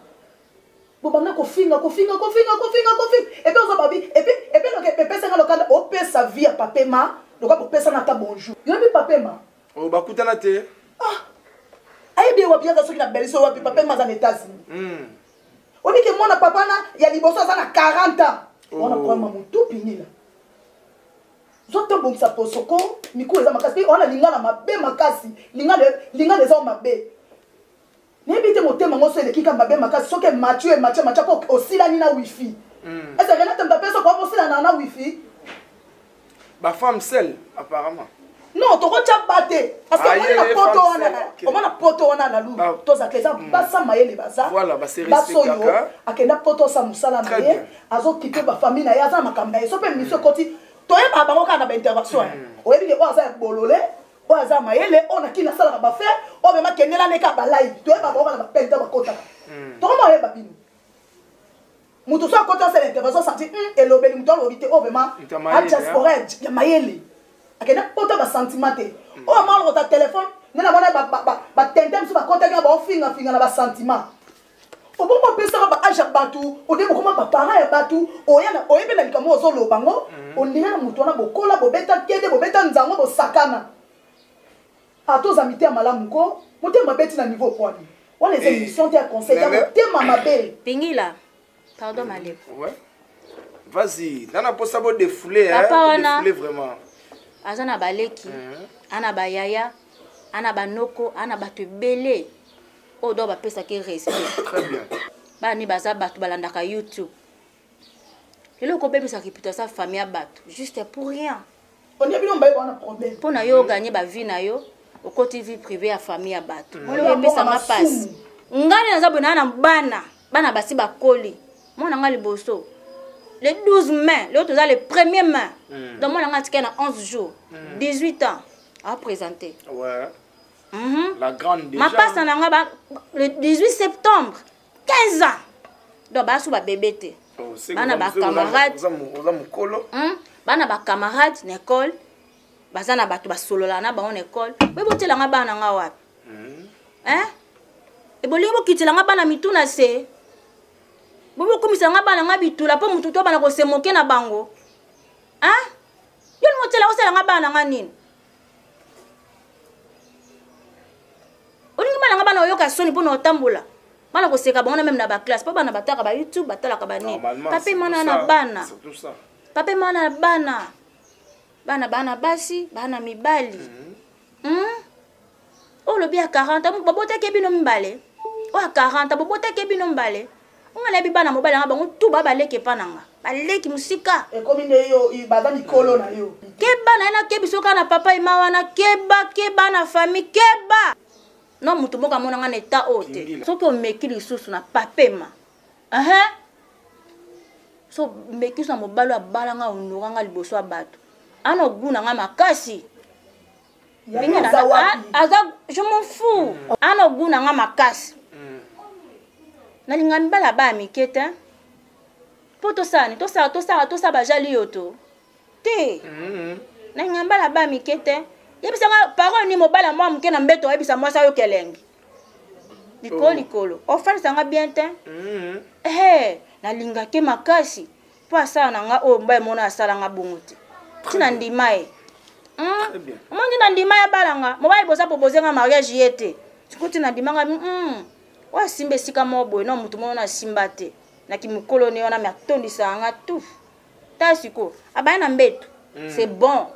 Bobanda kofinga kofinga kofinga kofinga kofinga epe oza babi epe epe loke epesanga lokanda opesa vie ya papema loka bopesana ata bonjour yoyebi papema Oh, bakutana te. Ah, ayebi ye wapi aza soki na Belgique wapi papema aza na États-Unis. Oyebi ke mwana papa na ya liboso aza na 40 ans. Wana problème ya motu pinila. Zotobongisa posoko mikulu eza makasi mpe wana lingala mabe makasi lingala lingala eza mabe. Nayebi te motema ngo so eleki ka mabe makasi soki emati oyo emati emati mpo osilani na wifi. Ese Renate moto apesa okoki kosilana na wifi? Ba femme seule apparemment. Non, tokotya ba te. Parce que omoni na poto wana, omona poto wana na lu, tozaka eza basa mayele baza. Voilà, ba se Baso oyo respectaka. akenda poto osala mosala na ye, azokipe ba famille na ye, aza na makambo na ye. So mpe mission ekoti, toyebaka bango kaka na ba intervention. Oyebi ke oyo aza ya bolole, oyo aza mayele, oyo na kini asalaka ba affaire, oyo mema kendela ne kaka ba live. Toyebaka bango kaka na ba pente bakotaka. Tokoma oyeba bino. Moto so akoti asala intervention santi elobeli moto alobi te oyo vraiment a diaspora ya mayele. Akenda poto ba sentiment te. Oyo ma alokota téléphone nde namona ba tente mosusu bakotaki na baofingafinga na ba sentiment. Obongo opesaka ba age ya bato, odebi okoma ba parent ya bato, oyebi na likambo ozoloba ngo, ondire na moto wana bokola, bobeta kede, bobeta nzango, bosakana. Ata oza mitema malamu ko, motema mabe ti na niveau pwani. Wana eza émission te ya conseil, ya motema mabe. Pingila, pardon Malebo. Ouais. Vas-y, nana posa bo défouler hein, Papa wana défouler vraiment. Aza na baleki, ana ba yaya, ana ba noko, ana bato ebele. Oyo do bapesaki respect. Très bien. Bana ni baza bato balandaka YouTube. Lelo okobebisa réputation ya famille ya bato juste pour rien. On est bino mbaye wana problème. Pona yo gagner ba vie na yo, okoti vie privée ya famille ya bato. Oyo epesanga pasi. Ngani naza boye na bana. Bana basi bakoli. Mwana nga liboso. Le 12 mai, lelo toza le 1er mai. Donc mwana nga atikali na 11 jours. 18 ans. A présenter. Ouais. La grande déjà. Mapasa na nga ba le 18 septembre 15 ans. Donc basu ba bébé te. Oh, bana ba camarade. Oza mukolo. Bana ba camarade na école. Baza na bato basolola na bango na école. Boye botiela nga bana nga wapi? Hein? Ebolingi bokitela nga bana mitu na se. Boye bokomisa nga bana nga bitula po mutu to bana kosemoke na bango. Hein? Yo lingo tiela osala nga bana nga nini? Olingi bana nga bana oyoka soni po na otambola. Bana koseka bango na meme na ba classe po bana bataka ba YouTube batalaka ba nini. Papa mana na bana. Papa mana na bana. Bana bana basi, bana mibali. Oyo lobi ya 40 babotaki bino mibale. Oyo ya 40 babotaki bino mibale. Nga nayebi bana mobali nga bango tout ba baleki epa na nga. Baleki mosika. Ekomi nde yo baza mikolo na yo. Keba na ye na kebi soka na papa ema wana keba keba na famille keba. Non mutu moko amona nga na etat oyo te. Soki omeki lisusu na papema. Hein? So meki na mobali abala nga honora nga liboso ya bato. Ana oguna nga makasi. Aza je m'en fous. Ana oguna nga makasi. Nalinga mibala ba mike te. Po tosala ni tosala tosala tosala bajali yo to. Te. Nalinga mibala ba mike te. Yebisa nga parole ni mobala mwa moke na mbeto oyebisa mwasi ayo kelenge. Likolo likolo. Ofandisa nga bien te. Eh, nalinga ke makasi. Po asala na nga oyo mobali mona asala nga bongo te. Tina ndima ye. Omoni na ndima ya balanga. Mobali boza proposer nga mariage ye te. Sikoyo tina ndima nga oyo asimba esika moko boye non moto moko na asimba te. Na kimokolo ne wana me atondisaka nga tout. Ta sikoyo abaya na mbeto. C'est bon.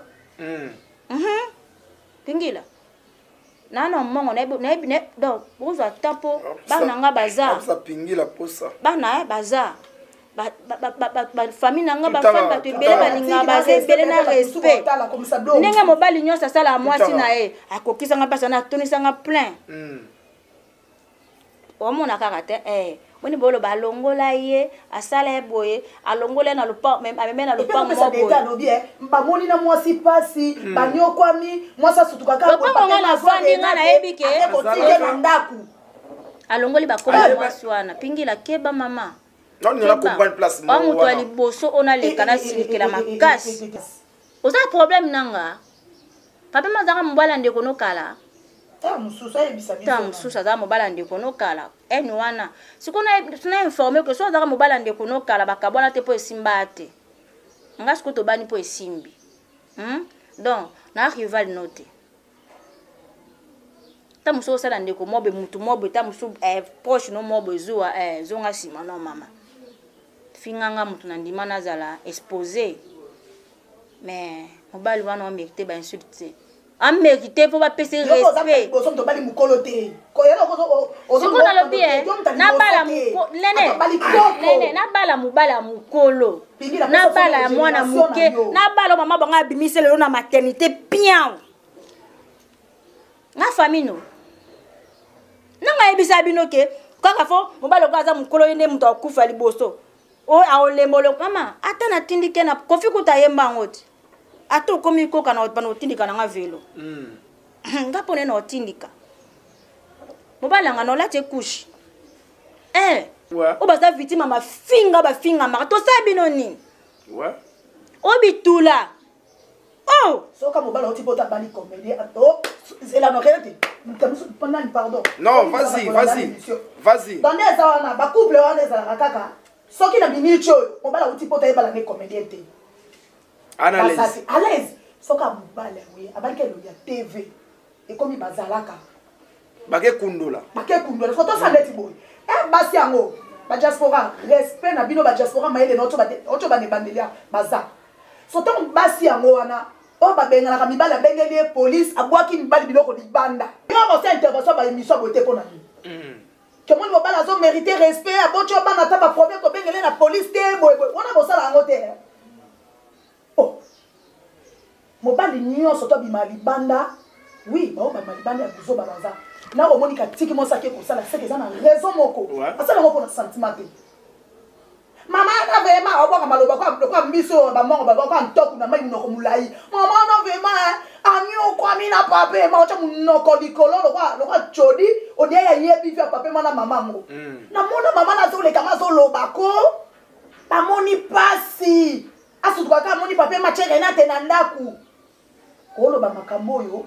Pingila. Nano mongo nayebi na donc bozwa temps po bana nga baza. Pingila posa. Bana baza. Ba ba famille na nga ba femme bato ebele balingaka baza ebele na respect. Ndenge mobali nyonso asalaka mwasi na ye akokisa nga mpasi wana atonisa nga plein. Omona kaka te boni boloba alongola ye asala ye boye alongola ye na lopango ameme na lopango moko boye. Alobi bamoni na mwasi pasi banyokwami mwasi asutuka kaka lopango nga nafandi nga nayebi ke akotike na ndako alongoli bakoma mwasi wana pingila keba mama. Non, non, comprendre place mo. Moto ya liboso oyo naleka nasilikela makasi. Oza problème nanga. Papa mazaka mobala ndeko no kala. Ta mususu ayebisa biso. Ta mususu aza mobala ndeko no kala. Eni wana. Siko na na informer que so azaka mobala ndeko no kala bakabwana te po esimba te. Nga siko tobani po esimbi. Donc na rival note. Ta mususu osala ndeko mobe mutu mobe ta mususu proche no mobe zuwa zonga sima no mama. Finganga mutu na ndima nazala exposé. Mais mobali wana o mérité ba insulte. A mérité po ba pese respect. Boso to bali mukolo te. Ko yela ko o Siko na lobi na bala muko nene. Nene na bala mubala mukolo. Na bala ya mwana muke, na bala mama banga abimise lelo na maternité pian. Na famille no. Nanga yebisa bino ke kaka fo mobali ko aza mukolo ye nde mutu akufa liboso. O aolembolo mama ata natindike na kofi kuta yemba yango te. Ata okomi koka na bana otindika na nga velo. Nga pone na otindika. Mobali nga na olati couche. O baza victime ma finga ba finga maka to sa bino nini? O bitula. Oh! Soka mobali oti bota bali comédie oh zela no rien te. Mutu nani pardon. Non, vas-y, vas-y. Vas-y. Dans les wana ba couple wana ezalaka kaka. Soki na minute oyo mobali oti bota yebala ne comédien te. Ana à l'aise. À l'aise. Soka mobali oui, abali ke ya TV. Ekomi bazalaka. Bake kundola. Bake kundola. Faut to sala neti boy. Basi yango ba diaspora respect na bino ba diaspora mayele na oto ba ne bandelia baza. So tango basi yango wana oyo babenganaka mibali abengeli ye police abwaki mibali biloko libanda. Yo kosa intervention ba émission boye te pona nini? Ke moni mobali azo mériter respect aboti yo bana ata ba problème kobengele na police te boye boye wana bosala yango te. Oh. Mobali nyonso to abima libanda. Oui, bao ba libanda ya buzoba baza. Na omoni katiki mwasi ake kosala seke eza na raison moko. Asala yango mpona sentiment te. Mama na vraiment obwaka maloba kwa kwa miso ba mongo ba kwa ntoku na mai munoko mulayi. Mama na vraiment anyokwami na pape ma otya munoko likolo lokwa lokwa chodi odia ya yebi vya pape mana mama ngo. Namona mama nazoleka nazoloba ko bamoni pasi asutuka kaka amoni pape matie renate na ndako oloba makambo oyo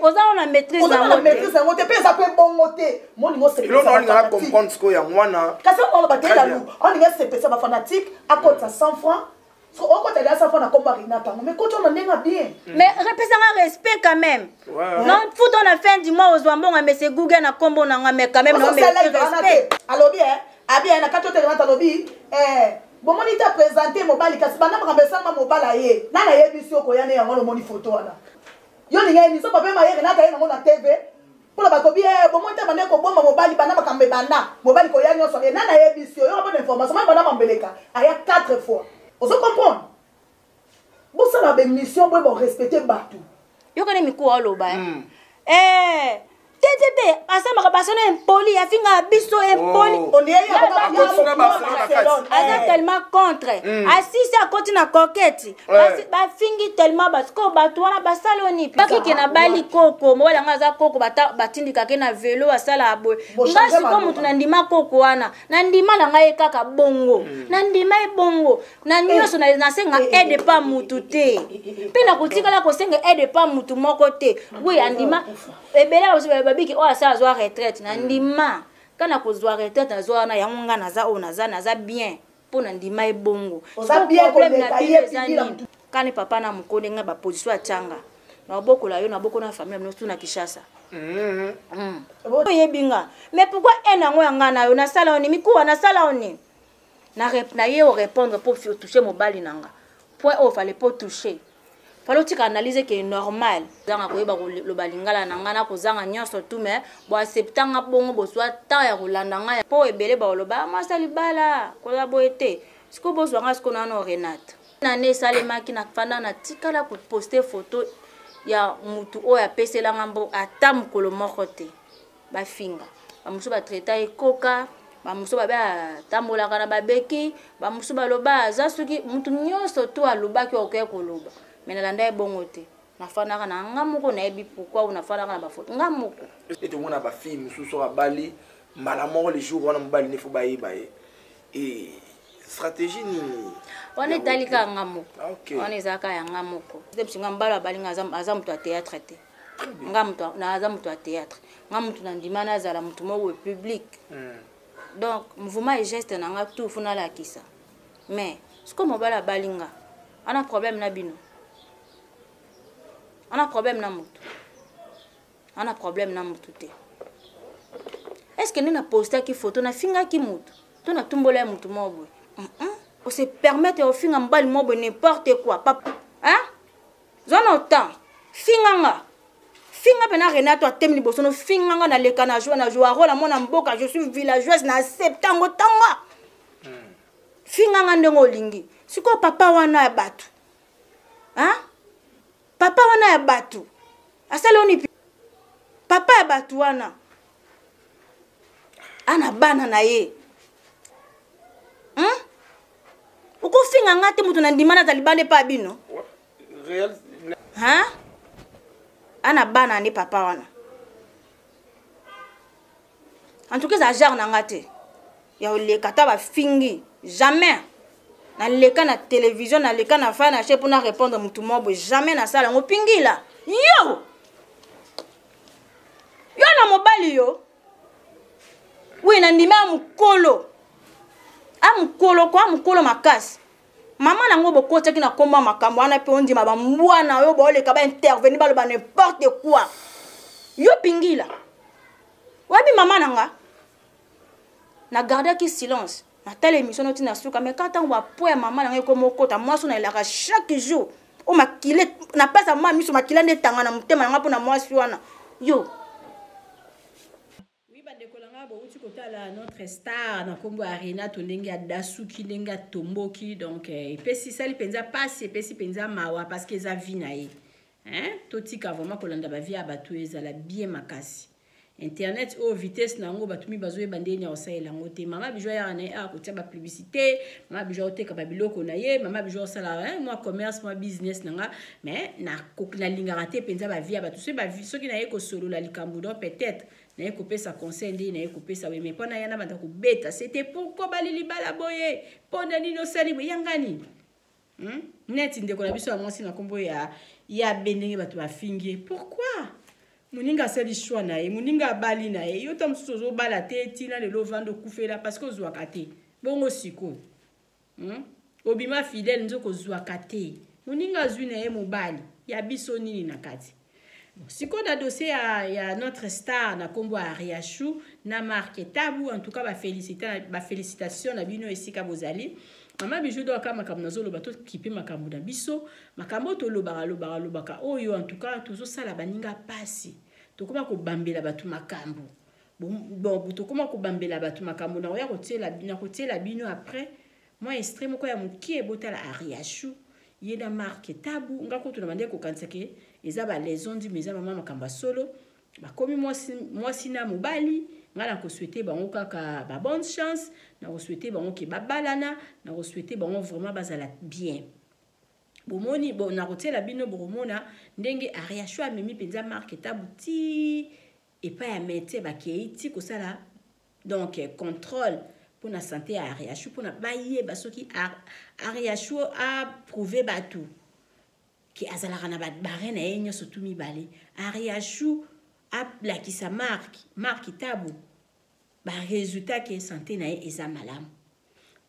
oza na maîtrise yango te mpe eza mpe bongo te moningo olinga comprendre sikoyo yango wana kasi oloba te lalu olinga esepesa bafanatique akotisa 100 francs so okota deya 100 francs na kombo ya renate yango mais koti ona ndenge bien mais repesanga respect quand même non futa na fin du mois ozwa mbongo mais c'est google na kombo na nga mais quand même non mais respect alobi abi na kati ote renate alobi bomoni te présente mobali kasi banda makambo esalama mobali aye nani ayebisi yo koya ne yango wana omoni foto wana yo linga émission papa maye renate aye nango na tv mpona bakobi bomoni te banda kobomba mobali banda makambo ebanda mobali koya nyonso ye nani ayebisi yo yoka mpona information mai banda mambeleka aya 4 fois ozo comprendre bosala baémission boye borespecte bato yokani mikuwa oloba te te te asamaka basona impoli afingaka biso impoli aza tellement contre asisi akoti na coquette bafingi tellement basiko bato wana basali oni bakike na bali koko mobali yango aza koko batindikake na velo asalaka boye nga siko motu nandima koko wana nandima na ngai ye kaka bongo nandima ye bongo na nyonso nasenga aide pa mutu te mpe nakotikala kosenga aide pa mutu moko te wi andima ebele babiki oyo asala azwa retraite na ndima ka na kozwa retraite nazwa wana yango nga naza oyo naza naza bien mpo na ndima ebongo problème na bino eza nini kani papa na mokoni ngai baposition atianga nabokola yo naboko na famille na bino na Kinshasa oyebi nga mais pourquoi haine yango ya nga na yo nasala yo nini mikuwa nasala yo nini na ye orépondre mpo touche mobali na nga point oyo fallait po toucher fallait otika analyse ke normal kozanga koyeba koloba lingala na ngai na kozanga nyonso tu mais boaccepta nga bongo bozwa temps ya kolanda ngai mpo ebele baoloba mwasi ya libala kola boye te sikoyo bozwa nga sikoyo nano renate nane esalemaki nafanda natikala koposte photo ya mutu oyo apeselanga mbo ata mokolo moko te bafinga bamosusu batraita ekoka bamosusu babe atambolaka na babeki bamosusu baloba aza soki motu nyonso to alobaki okoki koloba me nalanda ye bongo te nafandaka na nga moko nayebi pourquoi ou nafandaka na bafoto nga moko ete omona bafille mosusu oyo abali mbala moko le jour wana mobali ne fo bayeba ye e stratégie nini wana etali kaka nga moko wana eza kaka ya nga moko bisinga mobali abali nga aza moto ya théâtre te nga moto aza moto ya théâtre nga moto na ndima nazala moto moko public donc mouvement et geste na nga tout fo nalakisa mais sikoyo mobali abali nga ana problème na bino ana problème na moto ana problème na moto te est ce que nde napostaki photo nafingaki moto to natumbola ya moto moko boye ose permettre ya kofinga mobali moko boye n'importe quoi papa hein zwa na temps finga nga finga mpena renato atemi liboso no finga nga naleka na joie na joie role mwana mboka je suis villageoise na accepte yango tanga finga nga ndenge olingi sikoyo papa wana ya bato hein? Papa wana ya bato asali oni papa ya bato wana ana bana na ye Okofinga nga te moto na ndima naza libanda epa bino hein? Ana bana ne papa wana en tout cas eza genre na nga te ya oleka ata bafingi jamais naleka na télévision naleka na fa na che mpona répondre motu moko boye jamais nasala yango pingila yo yo na mobali yo wi na ndima ya mokolo a mokolo ko a mokolo makasi mama nango bokotiaki na nkombo ya makambo wana mpe ondima bambwa na yo baoleka baintervenir baloba n'importe quoi yo pingila oyebi mama na nga na gardaki silence natala émission noti na suka mais kaka ntango bapo ya mama na ngai ekoma okota mwasi oyo nayelaka chaque jour oyo makila na place ya mama miso makila nde etanga na motema na ngai mpo na mwasi wana yo. Oui, bandeko na ngai bouti kotala notre star na nkombo ya Renato ndenge adasuki ndenge atomboki donc epesi sali mpenza mpasi epesi mpenza mawa parce que eza vie na ye. Hein? Totika vraiment kolanda ba vie ya bato ezala bien makasi. Internet oyo vitesse na yango bato mingi bazoyeba ndenge ya kosalela yango te. Mama Bijou ayaka na ye awa kotia ba publicité, mama Bijou akoteka ba biloko na ye, mama Bijou akosala hein, mwa commerce, mwa business na nga, mais nalingaka te mpenza ba vie ya bato. Soki ba vie, soki naye kosolola likambo donc peut-être naye kopesa conseil ndenge naye kopesa boye, mais mpo na ya nabanda kobeta c'était pourquoi bali libala boye, mpo na nini osali boye, yanga nini? Neti ndeko na biso ya mwasi na nkombo ya ya be ndenge bato bafingi ye pourquoi moninga asali choix na ye moninga abali na ye yo ta mosusu ozobala te ntina lelo ovanda okufela parce que ozwaka te bongo sikoyo? Obima fidèle nzoka ozwaka te moninga azwi na ye mobali ya biso nini na kati. Bon, sikoyo na dossier ya notre star na nkombo ya Ariachou na Marc Tabu, en tout cas bafélicitation na bino esika bozali. Mama Bijou do aka makambo nazoloba tokipe makambo na biso, makambo oyo tolobaka lobaka lobaka oyo en tout cas tozosala baninga pasi, tokoma kobambela bato makambo. Bon, tokoma kobambela bato makambo na oya kotiela, na kotiela bino après mwa extrait moko ya mokie botala Ariachou ye na Marc Tabu. Nga kutu na bande kokanisa ke eza ba liaison ndi, mais eza mama makambo ya solo. Bakomi mwasi na mobali, nga na kosouhaiter bango kaka ba bonne chance, na kosouhaiter bango ke babalana, na kosouhaiter bango vraiment bazala bien. Bomoni, bon, na kotiela bino bokomona ndenge Ariachou amemi mpenza Marc Tabu ti epai ya médecin, bakei ti kosala donc contrôle pour la santé ya Ariachou, pour na bayeba soki Ariachou a prouvé bato ke azalaka na bare na ye nyonso tu mibale. Ariachou alakisa Marc Tabu ba résultat ke santé na ye eza malamu.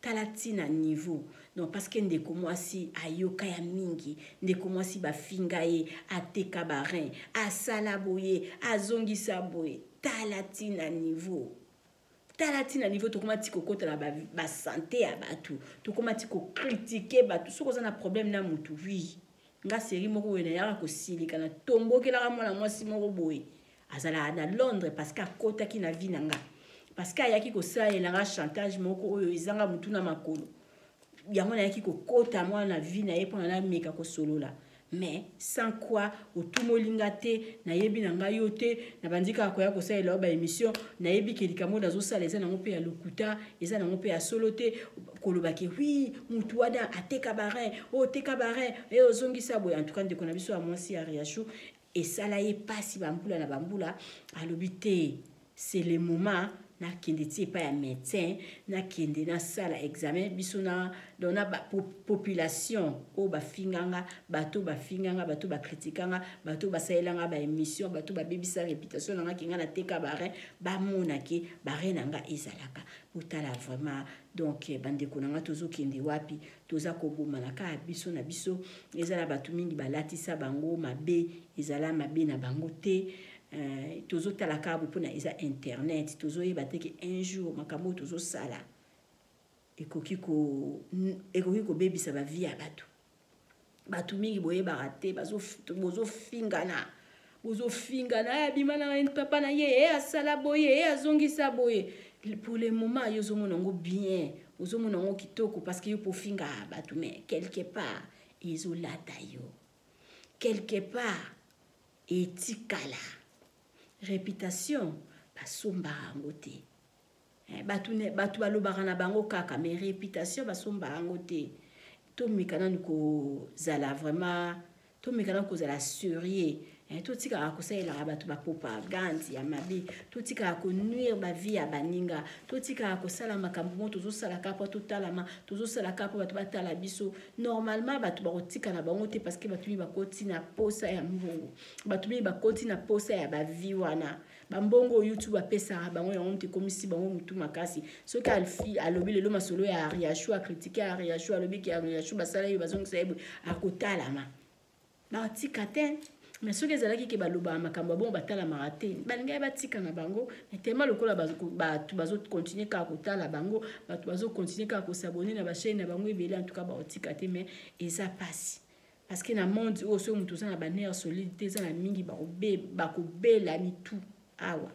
Tala ntina niveau. Donc parce que ndeko mwasi ayoka ya mingi, ndeko mwasi bafinga ye, ateka ba rein, asala boye, azongisa boye. Tala ntina niveau. Tala ntina niveau tokoma ti kokota na ba santé ya bato, tokoma ti kocritiquer bato. Soki oza na problème na mutu, oui, nga série moko boye nayaka kosilika, natombokelaka mwana mwasi moko boye azalaka na Londres parce que akotaki na vie na nga, parce que ayaki kosalela nga chantage moko oyo ezanga mutu na makolo. Yango nayaki kokota mwana na vie na ye mpona nameka kosolola, mais sans quoi otumoli nga te, nayebi na ngai yo te, nabandi kaka koya kosalela yo baémission. Nayebi ke likambo oyo nazosala eza nango mpe ya lokuta, eza nango mpe ya solo te. Koloba ke oui, mutu wana ateka barein, oyo oteka barein e ozongisa boye. En tout cas ndeko na biso ya mwasi ya Ariachou esala ye pasi bambula na bambula, alobi te, c'est le moment nakende ti epai ya médecin, nakende nasala examen. Biso na donc na ba population oyo bafinganga, bato bafinganga, bato bakritikanga, bato basalelanga baémission, bato babebisa réputation na nga ke nga nateka barein, bamona ke barein na nga ezalaka. Botala vraiment donc bandeko na nga, tozokende wapi? Toza kobomana kaka biso na biso. Eza na bato mingi balatisa bango mabe, ezala mabe na bango te. Tozotala kaka bo mpona eza internet, tozoyeba te ke un jour makambo oyo tozosala ekoki kobebisa bavie ya bato. Bato mingi boyebaka te, bozofingana, bozofingana, abima na papa na ye, asala boye, azongisa boye. Pour le moment yo ozomona yango bien, ozomona yango kitoko parce que yo pofinga bato, mais quelque part ezolata yo, quelque part etikala réputation. Basombaka yango te. Bato balobaka na bango kaka, mais réputation basombaka yango te. Tomeka nanu kozala vraiment, tomeka nanu kozala sérieux. Totikaka kosalelaka bato bapropagande ya mabe, totikaka konuire bavie ya baninga, totikaka kosala makambo mo tozosalaka mpo totalama, tozosalaka mpo bato batala biso. Normalement bato bakotika na bango te parce que bato mingi bakoti na posa ya mbongo, bato mingi bakoti na posa ya bavie wana. Bambongo oyo YouTube apesaka bango, yango moto ekomisi bango motu makasi. Soki Alfi alobi lelo masolo ya Ariachou, akritike Ariachou, alobi ke Ariachou basala ye, bazongisa ye boye, akotalama, batika te. Mais soki ezalaki ke balobaka makambo ya bongo batalamaka te, balingaki batika na bango. Mais tellement lokola bato bazokontinue kaka kotala bango, bato bazokontinue kaka kosabone na bachaîne na bango ebele, en tout cas bakotika te. Mais eza pasi parce que na monde oyo soki moto oza na banerf solide te, eza na mingi bakobela mitu. Awa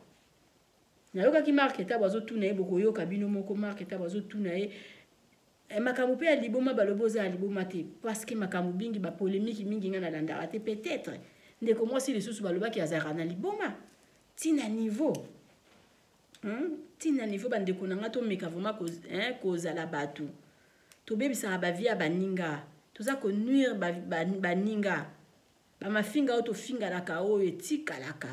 nayokaki Marc Tabu azotuna ye, bokoyoka bino moko. Marc Tabu azotuna ye. Eh, makambo mpe ya liboma balobi oza ya liboma te parce que makambo mingi bapolemiki mingi ngai nalandaka te peut-être ndeko mwasi lisusu balobaki azalaka na liboma ntina niveau hmm? ntina niveau bandeko na ngai tomeka vraiment kozala bato tobebisaka bavie ya baninga toza konuire baninga ba bamafinga oyo tofinganaka oyo etikalaka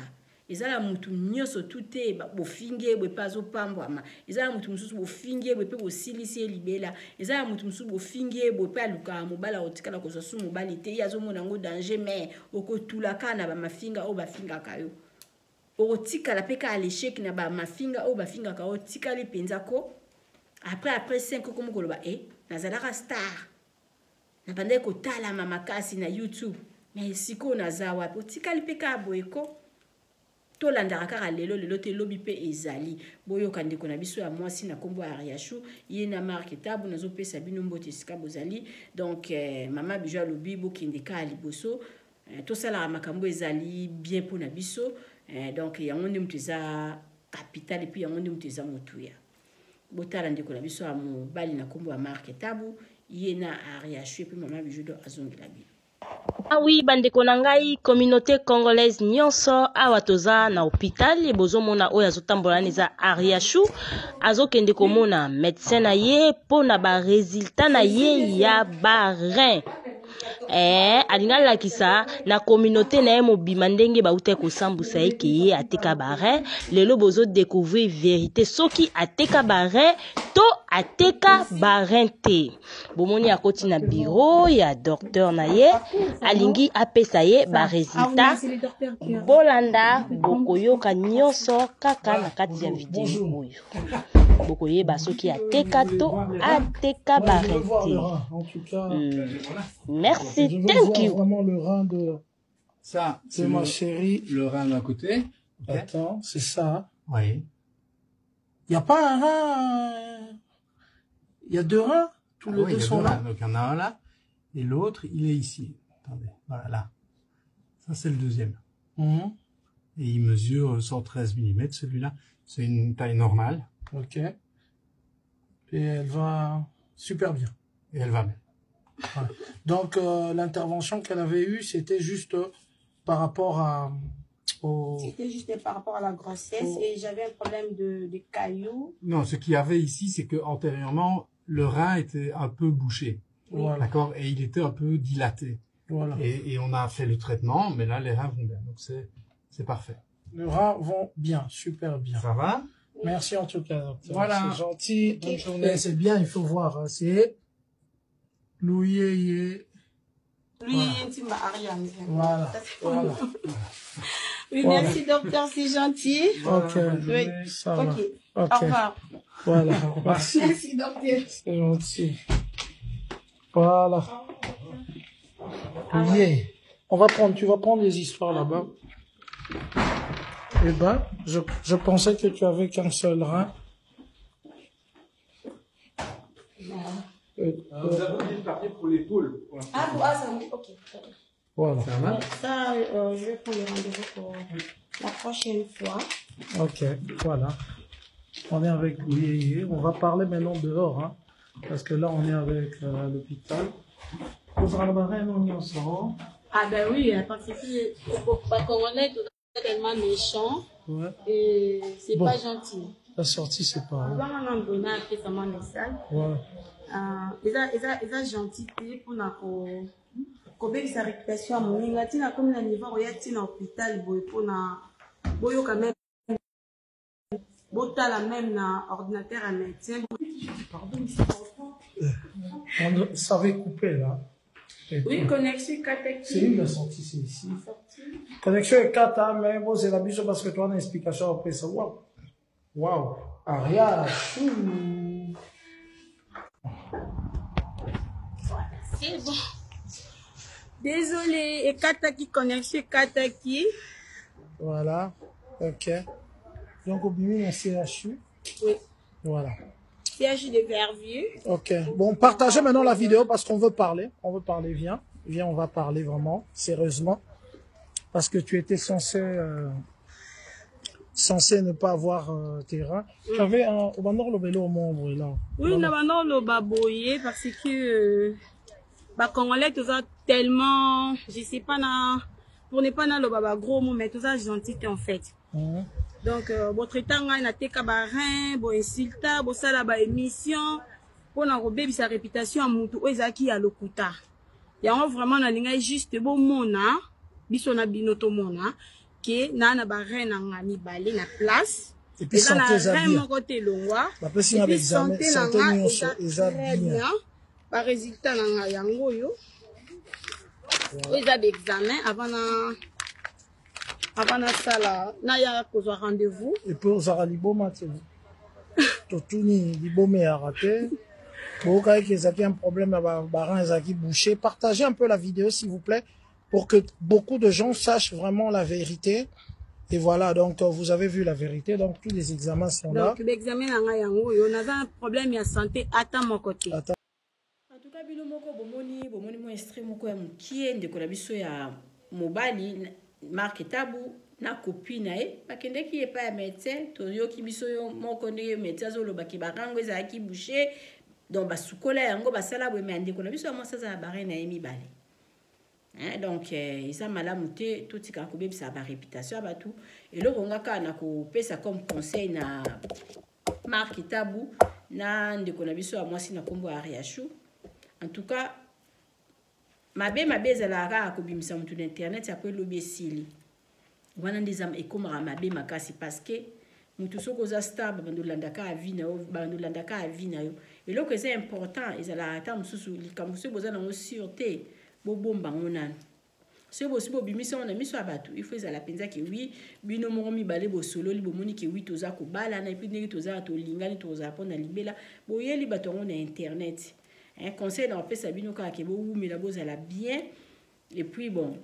eza na mutu nyonso tu te bofingi ye boye mpe azopambwama eza na mutu mosusu bofingi ye boye mpe bosilisi ye libela eza na mutu mosusu bofingi ye boye mpe alukaka mobali akotikala kozwa su mobali te ye azomona yango danger mais okotula kaka na bamafinga oyo bafingaka yo okotikala mpe kaka l'échec na bamafinga oyo bafingaka yo otikali mpenza ko après après 5 okomi koloba e nazalaka star nabandaki kotalama makasi na youtube mais sikoyo naza wapi otikali mpe kaka boye ko tolandaka kaka lelo lelo te lobi mpe ezali boyoka ndeko na biso ya mwasi na nkombo ya ariashu ye na mark tabu nazopesa bino mbote esika bozali donc eh, mama bijo alobi bokende kaka liboso eh, tosalaka makambo ezali bien mpo na biso eh, donc yango nde moto eza capital epuis yango nde moto eza motuya botala ndeko na biso ya mobali na nkombo ya mark tabu ye na ariashu epuis mama bijudo azongela bino Ah oui, bandeko na ngai communauté congolaise nyonso awa toza na hôpital bozomona oyo azotambola wana eza Ariachou azokende komona médecin na ye mpo na ba résultat na ye ya ba rein eh, alingi alakisa na communauté na ye mobima ndenge bautaki kosambusa ye ke ye ateka ba rein lelo bozo découvrir vérité soki ateka ba rein to ateka ba rein te bomoni akoti na biro ya docteur na ye alingi apesa ye ba résultat bolanda bokoyoka nyonso kaka na kati ya video oyo bokoyeba soki ateka to ateka ba rein te Merci, thank you. Vraiment le rein de ça, c'est ma chérie. Le rein d'un côté. Okay. Attends, c'est ça. Oui. Il n'y a pas un rein. Il y a deux reins. Tous les oui, deux sont deux là. Reins. Donc il y en a un là et l'autre, il est ici. Attendez, voilà là. Ça c'est le deuxième. Mmh. Et il mesure 113 mm celui-là. C'est une taille normale. Ok. Et elle va super bien. Et elle va bien. Ouais. Donc euh, l'intervention qu'elle avait eue, c'était juste euh, par rapport à au... C'était juste par rapport à la grossesse au... et j'avais un problème de, de cailloux. Non, ce qu'il y avait ici, c'est que antérieurement, le rein était un peu bouché. Voilà. D'accord Et il était un peu dilaté. Voilà. Et, et on a fait le traitement, mais là, les reins vont bien. Donc c'est c'est parfait. Les reins vont bien, super bien. Ça va Merci en tout cas, docteur. Voilà. C'est gentil. Bonne journée. C'est bien, il faut voir. C'est Louyeye. Louyeye Ntimba Ariane. Voilà. Voilà. Oui, voilà. merci docteur, c'est gentil. Ok. Oui. Ça va. Ok. Ok. Au revoir. Voilà. Merci. Merci docteur. C'est gentil. Voilà. Yeah. On va prendre, tu vas prendre les histoires là-bas. Eh ben, je, je pensais que tu avais qu'un seul rein. Euh, vous avez oublié le papier pour l'épaule. Ah, pour, ah, ça, ok. Voilà. Ça va Ça, euh, je vais prendre le rendez-vous pour la prochaine fois. Ok, voilà. On est avec Ouyeye. On va parler maintenant dehors, hein, parce que là, on est avec euh, l'hôpital. Ah ben oui, parce que Congolais est tellement méchant ouais. et c'est bon. pas gentil. La sortie, c'est pas. Avant, on a appelé ça message. Ouais. eza eza eza gentil te mpona kobebisa réputation ya moninga ntina komi na niveau koya ntina hôpital boye mpona boyoka meme botala meme na ordinateur ya médecin. On savait couper là. Et oui, connexion 4 C'est une la sortie, c'est ici. Connexion est 4, mais bon, c'est la mission parce que toi, on a une explication après ça. Waouh. Waouh. Aria, chou. C'est bon. Désolé, et Kataki, connexion Kataki. Voilà, ok. Donc, au Bimi, CHU. Oui. Voilà. CHU de Verviers. Ok. Bon, partagez maintenant la vidéo parce qu'on veut parler. On veut parler, viens. Viens, on va parler vraiment, sérieusement. Parce que tu étais censé euh, censé ne pas avoir euh, terrain. Tu avais un au Bandor Lobelo au Mont là. Oui, na banda oloba boye parce que euh, ba congolais toza tellement je sais pas na pour ne pas naloba ba gros mots mais toza gentil te en fait. Mm. Donc euh, botraita ngai nateka ba rein, bo insulta, bosala ba émission mpona kobebisa réputation ya mutu oyo ezalaki ya lokuta. Yango vraiment nalingaki juste bomona biso na bino tomona ke naa na ba rein na nga mibale na place. Et puis Eza na santé eza rein bien. moko te elongwa. Bapesi nga Et puis ba examen, santé na santé nga nyonso eza eza très bien. bien. Ba résultat na nga yango oyo. Oyo eza ba examen avant na avant nasala naya kozwa rendez-vous. Et puis ozalaka liboma te. Totuni liboma eyaka te. Boyokaki ezalaki un problème ya ba ba reins ezalaki bouché. Partagez un peu la vidéo s'il vous plaît pour que beaucoup de gens sachent vraiment la vérité. Et voilà, donc euh, vous avez vu la vérité, donc tous les examens sont là. Donc ba examen na nga yango oyo naza na problème ya santé ata moko te. Ata En tout cas bino moko bomoni bomoni mwa extrait moko ya mokie ndeko na biso ya mobali Marc Tabu na copine na ye bakendeki epai ya médecin toyoki biso yo moko ndenge médecin azoloba ke barango ezalaki bouche donc basukola yango basala boye me ndeko na biso ya mwasi aza na bare na ye mibale Hein, donc eh, eza malamu te totikaka kobebisa bareputation ya bato eloko nga kaka na kopesa comme conseil na Marc Tabu na ndeko na biso ya mwasi na nkombo ya Ariachou en tout cas mabe mabe ezalaka kaka kobimisa moto na internet apres elobi esili wana nde eza ekomaka mabe makasi parce que moto soki oza star babanda olanda kaka vie na yo babanda olanda kaka vie na yo eloko eza important ezalaka ata mosusu likambo soki boza nango sur te bobomba yango nanu soki bosi bobimisi yango na miso ya bato il faut ezala mpenza ke wi bino moko mibale bosololi bomoni ke wi toza kobalana epuis ndenge toza tolingani tokozala mpo na libela boyeli bato yango na internet eh, conseil na kopesa bino kaka ke bowumela bozala bien epuis bon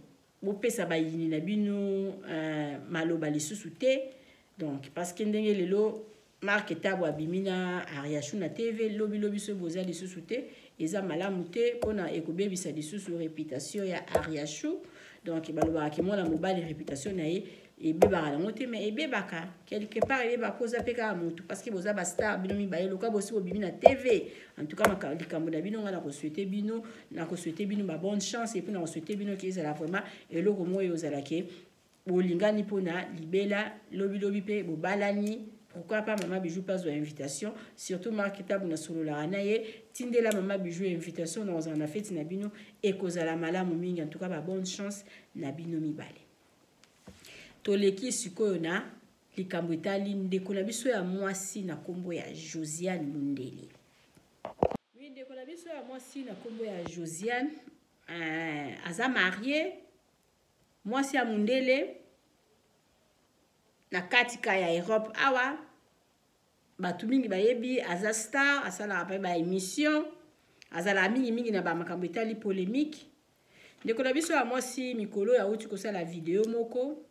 bopesa bayini na bino euh, maloba lisusu te donc parce que ndenge lelo Marc Tabo abimi na Ariachou na TV lobi lobi soki boza lisusu te eza malamu te pona ekobebisa lisusu reputation ya Ariachou donc balobaka ke mwana mobali reputation na ye ebebaka nango te mais ebebaka quelque part ebebaka oza mpe kaka motu parce que boza bastar bino mibale loka bosi bobimi na tv en tout cas likambo na bino ngai nakosouhaite bino nakosouhaite bino ba bonne chance epuis nakosouhaite bino ke ezala vraiment eloko moko oyo ozala ke bolingani pona libela lobi lobi pe bobalani pourquoi pas mama bijou pe azwa invitation surtout mark tabu nasololaka na ye tindela mama bijou invitation na kozala na feti na bino ekozala malamu mingi en tout cas ba bonne chance na bino mibale toleki sikoyo na likambo etali ndeko na biso ya mwasi na nkombo ya josiane mundele oui ndeko na biso ya mwasi na nkombo ya josiane euh, aza marie mwasi ya mundele na kati ka ya Europe awa bato mingi bayebi aza star asalaka mpe ba émission azalaka mingimingi na bamakambo etali polémique ndeko na biso ya mwasi mikolo oyo awuti kosala video moko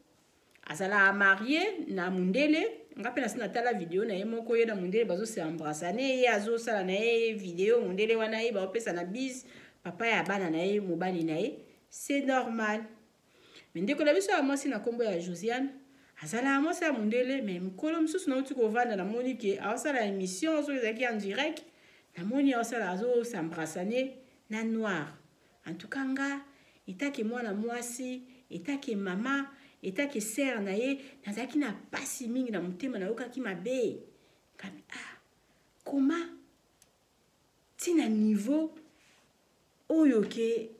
azalaka marie na mundele nga mpe nasi natala video na ye moko ye na mundele bazose embrassane ye azosala na ye video mundele wana ye baopesa na bise papa ya bana na ye mobali na ye c'est normal me ndeko na biso ya mwasi na nkombo ya josiane azalaka mwasi ya mondele me mokolo mosusu nauti kovanda namoni ke aosala émission soki ezalaki en direct namoni aosala azosambrasane na noir en tout cas nga etake mwana mwasi etake mama etake sere na ye nazalaki na mpasi mingi na motema nayokaki mabe kabi ah koma ntina niveau oyo ke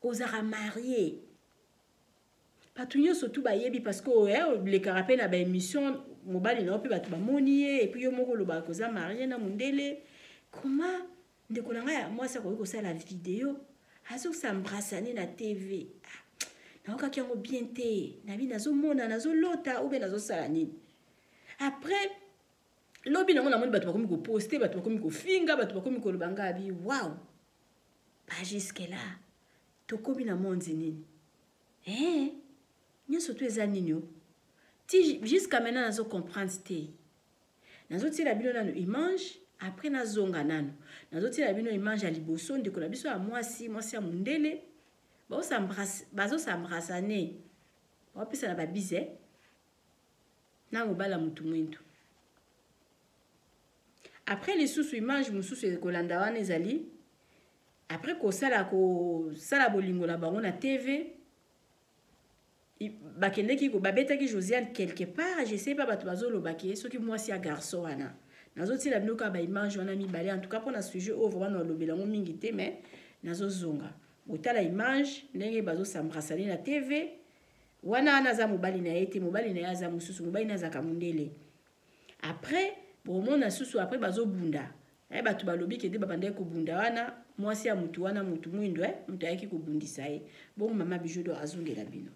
ozalaka marie bato nyonso tu bayebi parce que eh, olekaka mpe na baémission mobali na yo mpe bato bamoni ye epuis yo moko olobaka koza marie na mondele koma ndeko na ngai ya mwasi akoki kosala video azosambrasane na tv ah, nayokaki yango bien te nabi nazomona nazolota obe nazosala nini après lobi nango namoni bato bakomi koposte bato bakomi kofinga bato bakomi koloba ngai abi wow pas jusque là tokomi na monde nini eh nyonso to eza nini o ti jusqu'à maintenant nazo comprendre te nazotiela bino nano image après nazonga nano nazotiela bino image ya liboso ndeko na biso ya mwasi mwasi ya mondele bazosambrasane baopesana babize eh? Na mobali ya mutu mwindu. Après lisusu image mosusu ekolanda wana ezali après kosala kosala bolingo na bango na TV bakendeki babetaki Josiane quelque part je sais pas bato bazoloba ke soki mwasi ya garçon wana nazotiela bino kaka baimage wana mibale en tout cas mpona sujet oyo vraiment nalobela yango mingi te mais nazozonga botala image ndenge bazosambrasane na tv wana wana aza mobali na ye te mobali na ye aza mosusu mobali na azalaka mondele après bomona susu après bazobunda eh, bato balobi kende babandaki kobunda wana mwasi ya motu wana motu mwindo eh, moto ayaki kobundisa ye bongo mama bijou do azongela bino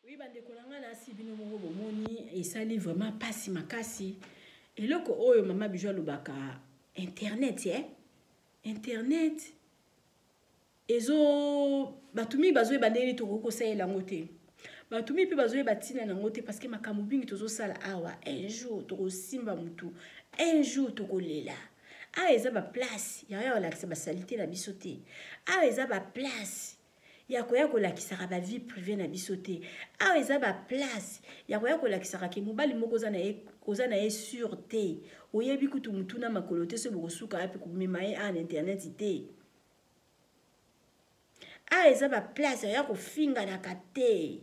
Oui, bandeko na ngai nasi bino moko bomoni esali vraiment pasi makasi eloko oyo mama bijou alobaka internet eh? internet ezo bato mingi bazoyeba ndenge nini tokoki kosalela yango te bato mingi mpe bazoyeba ntina na yango te parce que makambo mingi tozosala awa un jour tokosimba motu un jour tokolela awa eza baplace ya koya kolakisa basalite na biso te awa eza baplace ya koya kolakisaka bavie privé na biso te awa eza baplace ya koya kolakisaka ke mobali moko oza na ye sur te oyebi kutu motu na makolo te soki bokosuka wapi komema ye awa na internet te awa eza baplace ya kofinganaka te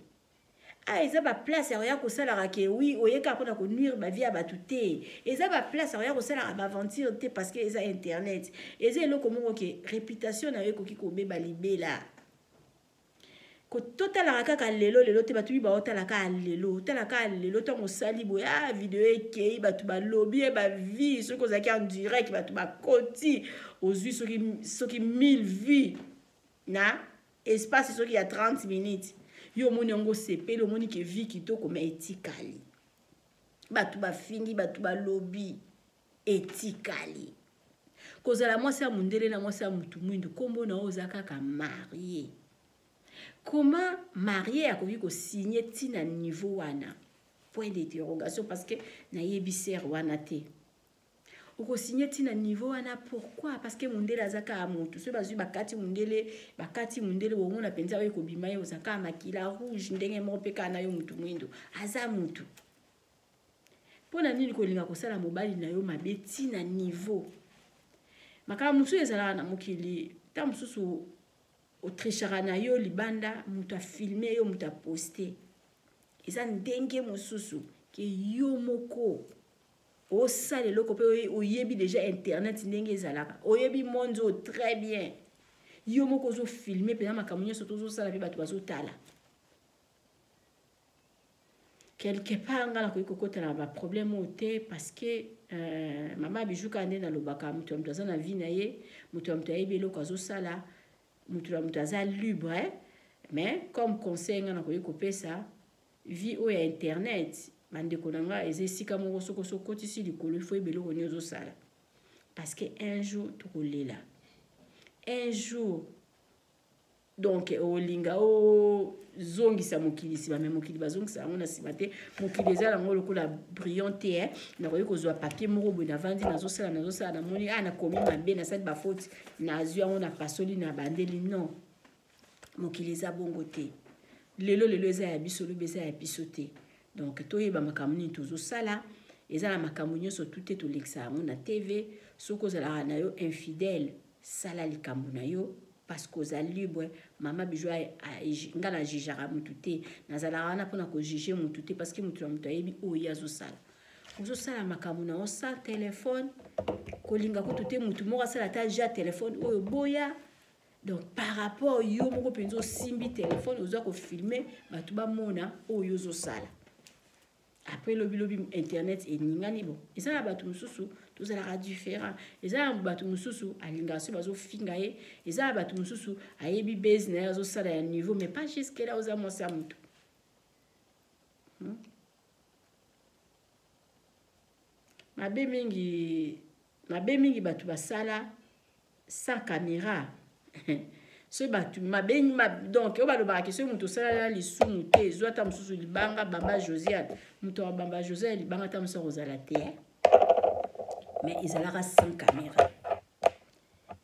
awa eza baplace ya koya kosalaka ke wi oye kaka mpona konuire bavie ya bato te eza baplace ya koya kosalaka baaventure te parce que eza internet eza eloko moko ke réputation na yo ekoki kobeba libela totalaka kaka lelo lelo te bato mi baotala kaka lelo otala kaka lelo ntango osali boye a ah, video ekei bato balobi ye bavie soki ozalaki en direct bato bakoti ozwi soki, soki 1000 vie na espace soki ya 30 minutes yo omoni yango osepeli omoni ke vie kitoko ma etikali bato bafingi bato balobi etikali kozala mwasi ya mondele na mwasi ya motu mwindu nkombo na yo oza kaka marie comment marie akoki kosigne ntina niveau wana point d'interrogation parce que nayebi sere wana te okosigne ntina niveau wana pourquoi parce que mondele aza kaka motu soki bazwi bakati mondele bakati mondele omona mpenza oyo ekobima ye oza kaka makila rouge ndenge moko mpe kaka na yo motu mwindo aza motu mpo na nini kolinga kosala mobali na yo mabe ntina niveau makambo mosusu ezalaka na mokili ntango mosusu otrichaka na yo libanda moto afilme yo moto aposte eza ndenge mosusu ke yo moko osala eloko mpe oyebi deja internet ndenge ezalaka oyebi monde oyo très bien yo moko ozofilme mpenza makambo nyonso tozosala mpe bato bazotala quelque part nga nakoki kokota na baproblème oyo te parce que euh, mama bijou kaka nde nalobaka moto ya moto aza na vie na ye moto ya moto ayebi eloko azosala moto ya moto aza libre mais comme conseil nga nakoki kopesa vie oyo ya internet bandeko na nga eza esika moko soko sokotisi likolo ifo oyeba eloko nini ozosala parce que un jour tokolela un jour. Donc olinga ozongisa mokili nsima, me mokili bazongisa yango na nsima te. Mokili eza yango lokola brillant te, eh. Nakoki kozwa papier moko boye, navandi, nazosala, nazosala, namoni ah, nakomi mabe, nasali bafoti, nazwi yango, napasoli, na bandeli. Non, mokili eza bongo te. Lelo lelo eza ya biso, lobi eza ya biso te. Donc toyeba makambo nini tozosala. Eza na makambo nyonso tu te tolekisa yango na TV. Soki ozalaka na yo infidèle, sala likambo na yo parce que oza libre. Mama Bijou, nga na jugeaka mutu te, nazalaka wana mpona kojuge mutu te, parce que mutu na mutu ayebi oyo ye azosala. Ozosala makambo na yo sans telefone, kolinga kutu te mutu moko asala ata ja telefone oyo boya. Donc par rapport yo moko mpenza osimbi telefone, oza kofilme, bato bamona oyo ozosala. Après lobi lobi internet eningani. Bon, eza na bato mosusu tozalaka différent. Eza na bato mosusu alingaka soki bazofinga ye. Eza na bato mosusu ayebi base na ye azosala ya niveau, mais pas jusque là oza mwasi ya moto, Mabe mingi, mabe mingi bato basala sans caméra. Soki bato mabe ma, donc oyo balobaka ke soki moto osalala lisumu te, ezwa ata mosusu libanga bamba Josiane. Moto abamba Josiane libanga, ata mosusu akozala te, eh? Mais ezalaka sans caméra,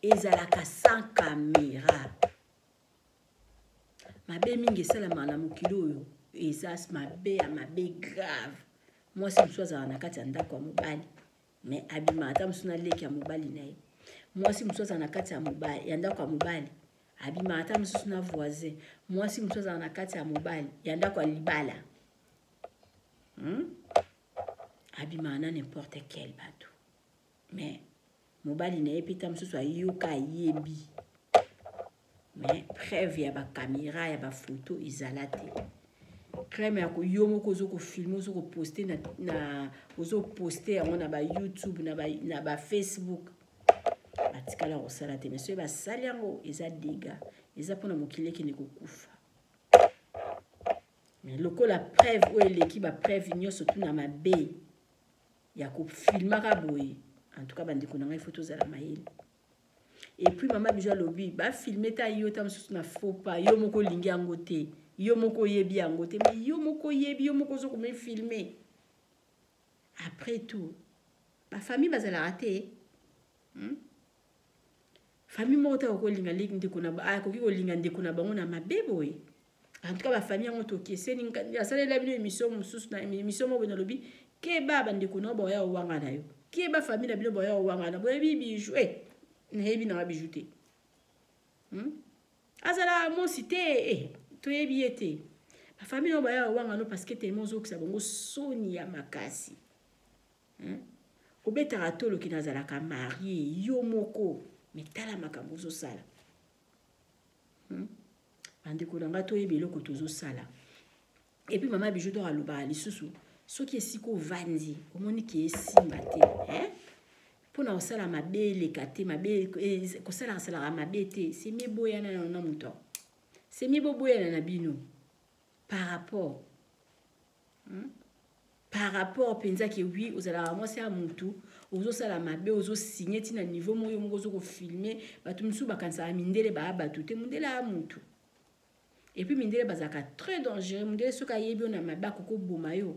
ezalaka sans caméra. Mabe mingi esalamaka na mokili oyo, eza mabe ya mabe grave. Mwasi mosusu azalaka na kati ya ndako ya mobali, mais abimaka ata mosusu na leki ya mobali na ye. Mwasi mosusu azala na kati ya mobali, ya ndako ya mobali, abimaka ata mosusu na voisin. Mwasi mosusu azala na kati ya mobali, ya ndako ya libala, Abimaka na n'importe quel bato, mais mobali na ye mpe ta mosusu ayoka, ayebi, mais preuve ya bakamera, ya bafoto ezala te. Crème ya yo moko ozo kofilme, ozo koposte na, na ozoposte yango na bayoutube, na bafacebook, batikala kosala te. Mais soki basali yango, eza dega, eza mpona mokili ekende kokufa. Mais lokola preuve oyo eleki bapreuve nyonso tuna mabe ya kofilmaka boye. En tout cas, bandeko na ngai, fo tozala mayele. Et puis mama Bijo alobi bafilme ta yo ta mosusu na faux pas. Yo moko olingi yango te, yo moko oyebi yango te, mais yo moko oyebi, yo moko ozo komifilme. Après tout, bafamille bazalaka te, Famille moko te akoki kolinga ndeko na, akoki kolinga ndeko na bango na mabe boye. En tout cas, bafamille yango tokeseni. Asalela bino émission mosusu, na émission moko boye nalobi keba bandeko na yo baoya owanga na yo, keba famille na bino baoya owanga na boyebi Bijou. Eh, nayebi nanga Bijou te, Azala mosi te, eh, toyebi ye te. Bafamille na yo baya owanga no parce que tellement ozokisa bango soni ya makasi, Obetaka toloki nazalaka marie, yo moko me tala makambo ozosala, Bandeko na ngai, toyebi eloko tozosala. Et puis mama Bijou d'Or alobaka lisusu, soki esika ovandi omoni ke esimba te, eh? Mpona kosala mabe eleka te, mabe kosalaka salaka mabe te, semi eboyana na moto, semi boboyana na bino par rapport, Par rapport mpenza ke wi, ozalaka mwasi ya mutu, ozosala mabe, ozosigne ntina niveau moko, yo moko ozo kofilme. Bato mosusu bakanisaka mindele baya bato te. Mondele aya mutu. Et puis mindele bazalaka très dangereux. Mondele soki ayebi yo na mabe, akoki koboma yo.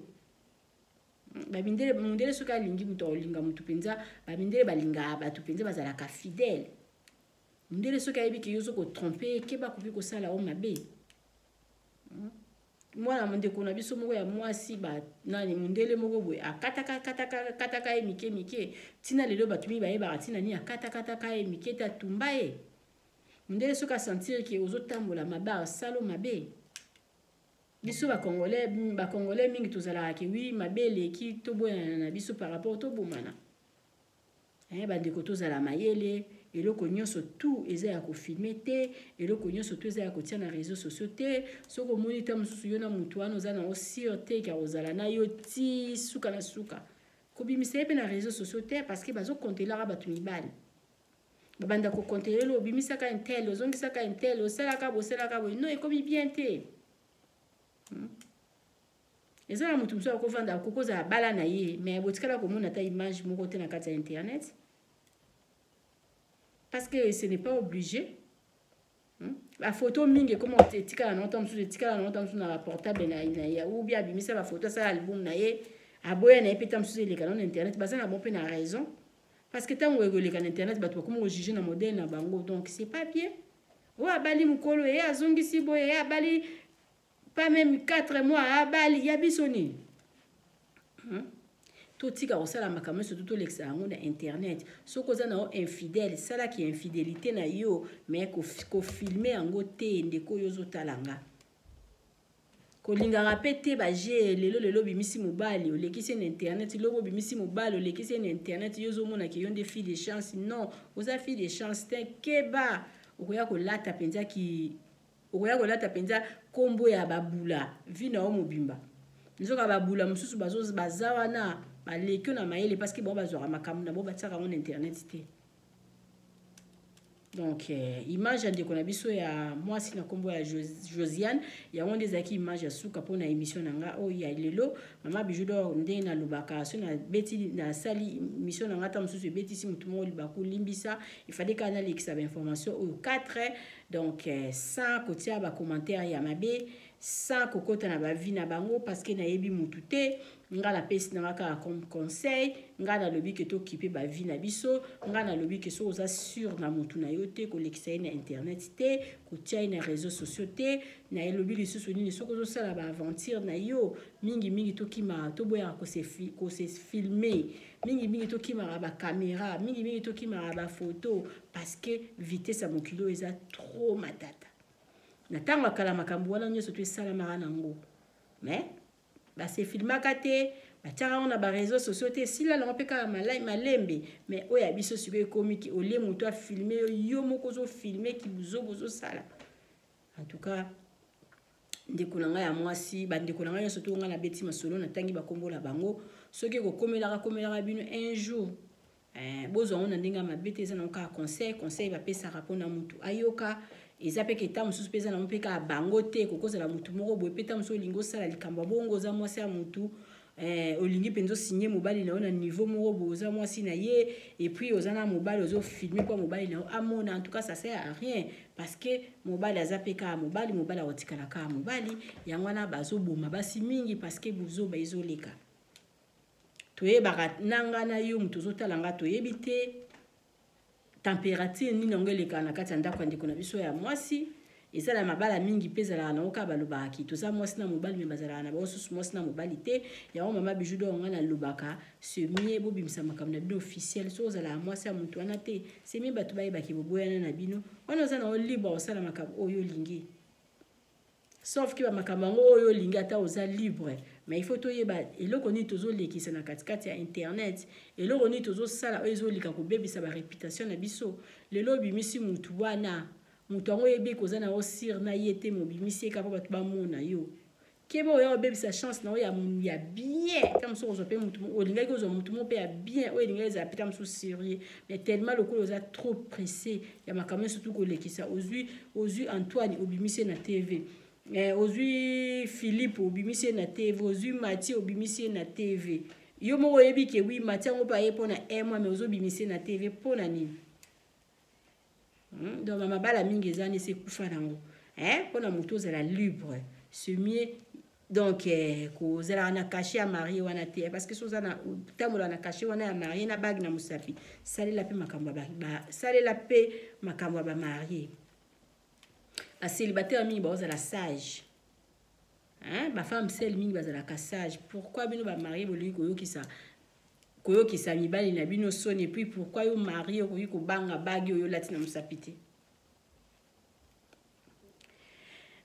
Bamindele, mondele soki alingi moto, akolinga motu mpenza. Bamindele balingaka bato mpenza, bazalaka fidèle. Mondele soki ayebi ke yo ozo kotrompe ye, keba, akoki kosala yo mabe. Mwana ndeko na biso moko ya mwasi, ba nani, mondele moko boye akataka kataka kataka ye mike mike. Ntina lelo bato mingi bayebaka ntina nini akatakataka ye mike te, atumba ye. Mondele soki asentir ke ozotambola mabe, asalo mabe. Biso bacongolais, bacongolais mingi tozalaka ke wi, mabe eleki, toboyana na biso par rapport tobomana. Eh, bandeko, tozala mayele. Eloko nyonso tu eza ya kofilme te, eloko nyonso tu eza ya kotia na réseau sociaux te. Soki omoni ta mosusu yo na motu wana oza nango sire te ke akozala na yo ti suka na suka, kobimisa ye mpe na réseau sociaux te, parce que bazokontelaka bato mibali, babanda kokontelelo, obimisaka intel, ozongisaka intel, osalaka bosalaka boye. Non, ekomi bien te, Eza na moto mosusu akovanda, akoki kozala bala na ye, mais botikala komona ata image moko te na kati ya internet, parce que ce n'est pas obligé. Bafoto mingi ekoma etikala na ntango mosusu, etikala na ntango mosusu na baportable na ye, ou bien abimisa bafoto, asala album na ye, aboya na ye mpe ntango mosusu eleka na internet. Baza na bon mpe na raison, parce que ntango ekoleka na internet, bato bakoma kojuge na modèle na bango. Donc c'est pas bien. Oyo abali mokolo ye azongisi boye, ye abali pas même 4 mois, abali ya biso nini? Totika kosala makambo nyonso to tolekisa yango na internet. Soki oza na yo infidèle, salaki infidélité na yo, mais kofilme yango te. Ndeko oyo ozotala nga, kolingaka mpe te baje. Lelo lelo obimisi mobali, olekisi ye na internet. Lobi obimisi mobali, olekisi ye na internet. Yo ozomonaka yo nde fille de chance? Non, oza fille de chance te. Keba, okoya kolata mpenza ki okoya kolata mpenza nkombo ya babula vi na yo mobimba. Nzoka babula mosusu baza wana, baleki yo na mayele, parce que bango bazwaka makambo na bango, batiaka yango na internet te. Donc image ya ndeko na biso ya mwasi na nkombo ya Josiane, yango nde ezalaki image ya suka mpona émission na nga oyo ya lelo. Mama Bijou d'Or, ndenge nalobaka, so nabeti, nasali émission na nga, ata mosusu ebetisi motu moko libaku, limbisa. Efallait kaka nalekisa bainformation oyo 4, donc sans kotia bacommentaire ya mabe, sans kokota na bavie na bango, parce que nayebi mutu te. Nga napesi na nga kaka comme conseil. Nga nalobi ke tokipe bavie na biso. Nga nalobi ke soki oza sûr na mutu na yo te, kolekisa ye na internet te, kotia ye na réseaux sociaux te. Nayelobi lisusu nini? Soki ozosala baaventure na yo, mingimingi tokimaka, toboyaka kose filmer mingimingi, tokimaka bacaméra mingimingi, tokimaka bafoto, parce que vitesse ya mokili oyo eza trop matata. Na ntango ya kala, makambo wana nyonso to esalamaka nango, mais basefilmaka te, batiaka yango na baréseau sociaux te, esila nango mpe kaka malembe. Mais oyo ya biso sikoyo ekomi ki olie moto afilme yo, yo moko ozofilme kibuzobo ozosala. En tout cas, ndeko na ngai ya mwasi, bandeko na ngai nyonso to ngai nabeti masolo, natangi bakombo na bango, soki ekokomelaka komelaka bino un jour, bozwa yango na ndenge ya mabe te. Eza nango kaka conseil. Conseil bapesaka mpona motu ayoka. Eza mpe keta mosusu mpe eza nango mpe kaka bango te, kokozala motu moko boye mpe ta mosusu olingi osala likambo ya bongo. Oza mwasi ya motu, olingi mpenza osigne mobali na yo na niveau moko boye, oza mwasi na ye, et puis oza na mobali, ozofilme mpo mobali na yo amona. En tout cas, ça sert à rien, parce que mobali aza mpe kaka mobali, mobali akotikala kaka mobali. Yango wana bazoboma basi mingi, parce que bozoba ezoleka. Toyebaka na nga na yo, moto ozotala nga, toyebi te température nini yango elekaka na kati ya ndako ya ndeko na biso ya mwasi. Ezala mabala mingi mpe ezalaka nango kaka balobaka ki toza mwasi na mobali, me bazalaka na bango susu mwasi na mobali te. Yango mama Bijou d'Or, nga nalobaka, c'est mieux bobimisa makambo na bino officiel. Soki ozalaka mwasi ya motu wana te, c'est mieux bato bayebaki boboyana na bino wana. Oza na yo libre kosala makambo oyo olingi, sauf ke bamakambo yango oyo olingi, ata oza libre, mais il faut toyeba eloko nini tozolekisa na katikati ya internet, eloko nini tozosala oyo ezolika kobebisa baréputation na biso. Lelo obimisi mutu wana, moto yango oyebi koza na yo sûr na ye te, mobimisi ye kaka mpo bato bamona yo. Keba, oya obebisa chance na yo ya bien. Ta mosusu kozwa mpe mutu olingaki kozwa, mutu moko mpe ya bien oyo elingaki ezala mpe ta mosusu sérieux, mais tellement lokola oza trop pressé ya makambo nyonso tu kolekisa, ozwi Antoine, obimisi ye na TV, ozwi Philippe, obimisi ye na TV, ozwi Mathieu, obimisi ye na TV. Yo moko oyebi ke wi, Mathieu yango mpe aye mpona un mois, mais ozobimisi ye na TV mpo na nini? Donc bamabala mingi eza nesi ekufa nango mpona motu ozala libre, c'est mieux. Donc kozalaka na cachet ya marié wana te, parce que so oza na otambola na cachet wana ya marié na bague na mosapi, salela mpe makambo salela mpe makambo ya bamarié. Bacélibataire mingi baozala sage, hein? Bafemme seule mingi bazalaka sage. Pourquoi bino bamarié bolingi koyokisa mibali na bino soni? Et puis pourquoi yo marié okoki kobanga bague oyo olati na mosapi te?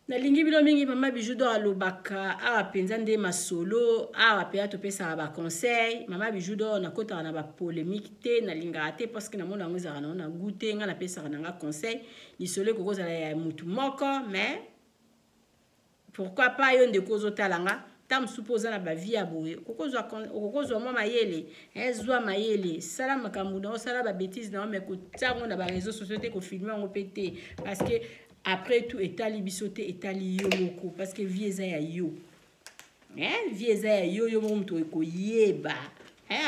Nalingi bino mingi. Mama Bijou d'Or alobaka awa mpenza nde masolo awa mpenza topesaka baconseil. Mama Bijou d'Or, nakotaka na bapolémique te, nalingaka te, parce que namona yango ezalaka nango na goût te. Ngai napesaka nanga conseil. Lisolo ekoki kozala ya mutu moko, mais pourquoi pas yo ndeko ozotala nga? Ta mosusu mpo oza na bavie ya boye, okokozwa mwa mayele. Zwa mayele, sala makambo na osala babêtises na yo, mais kotia yango na baréseau sociaux te, kofilme yango mpe te, parce que après tout etali biso te, etali yo moko, parce que vie eza ya yo, vie eza ya yo, yo moko moto ekoyeba.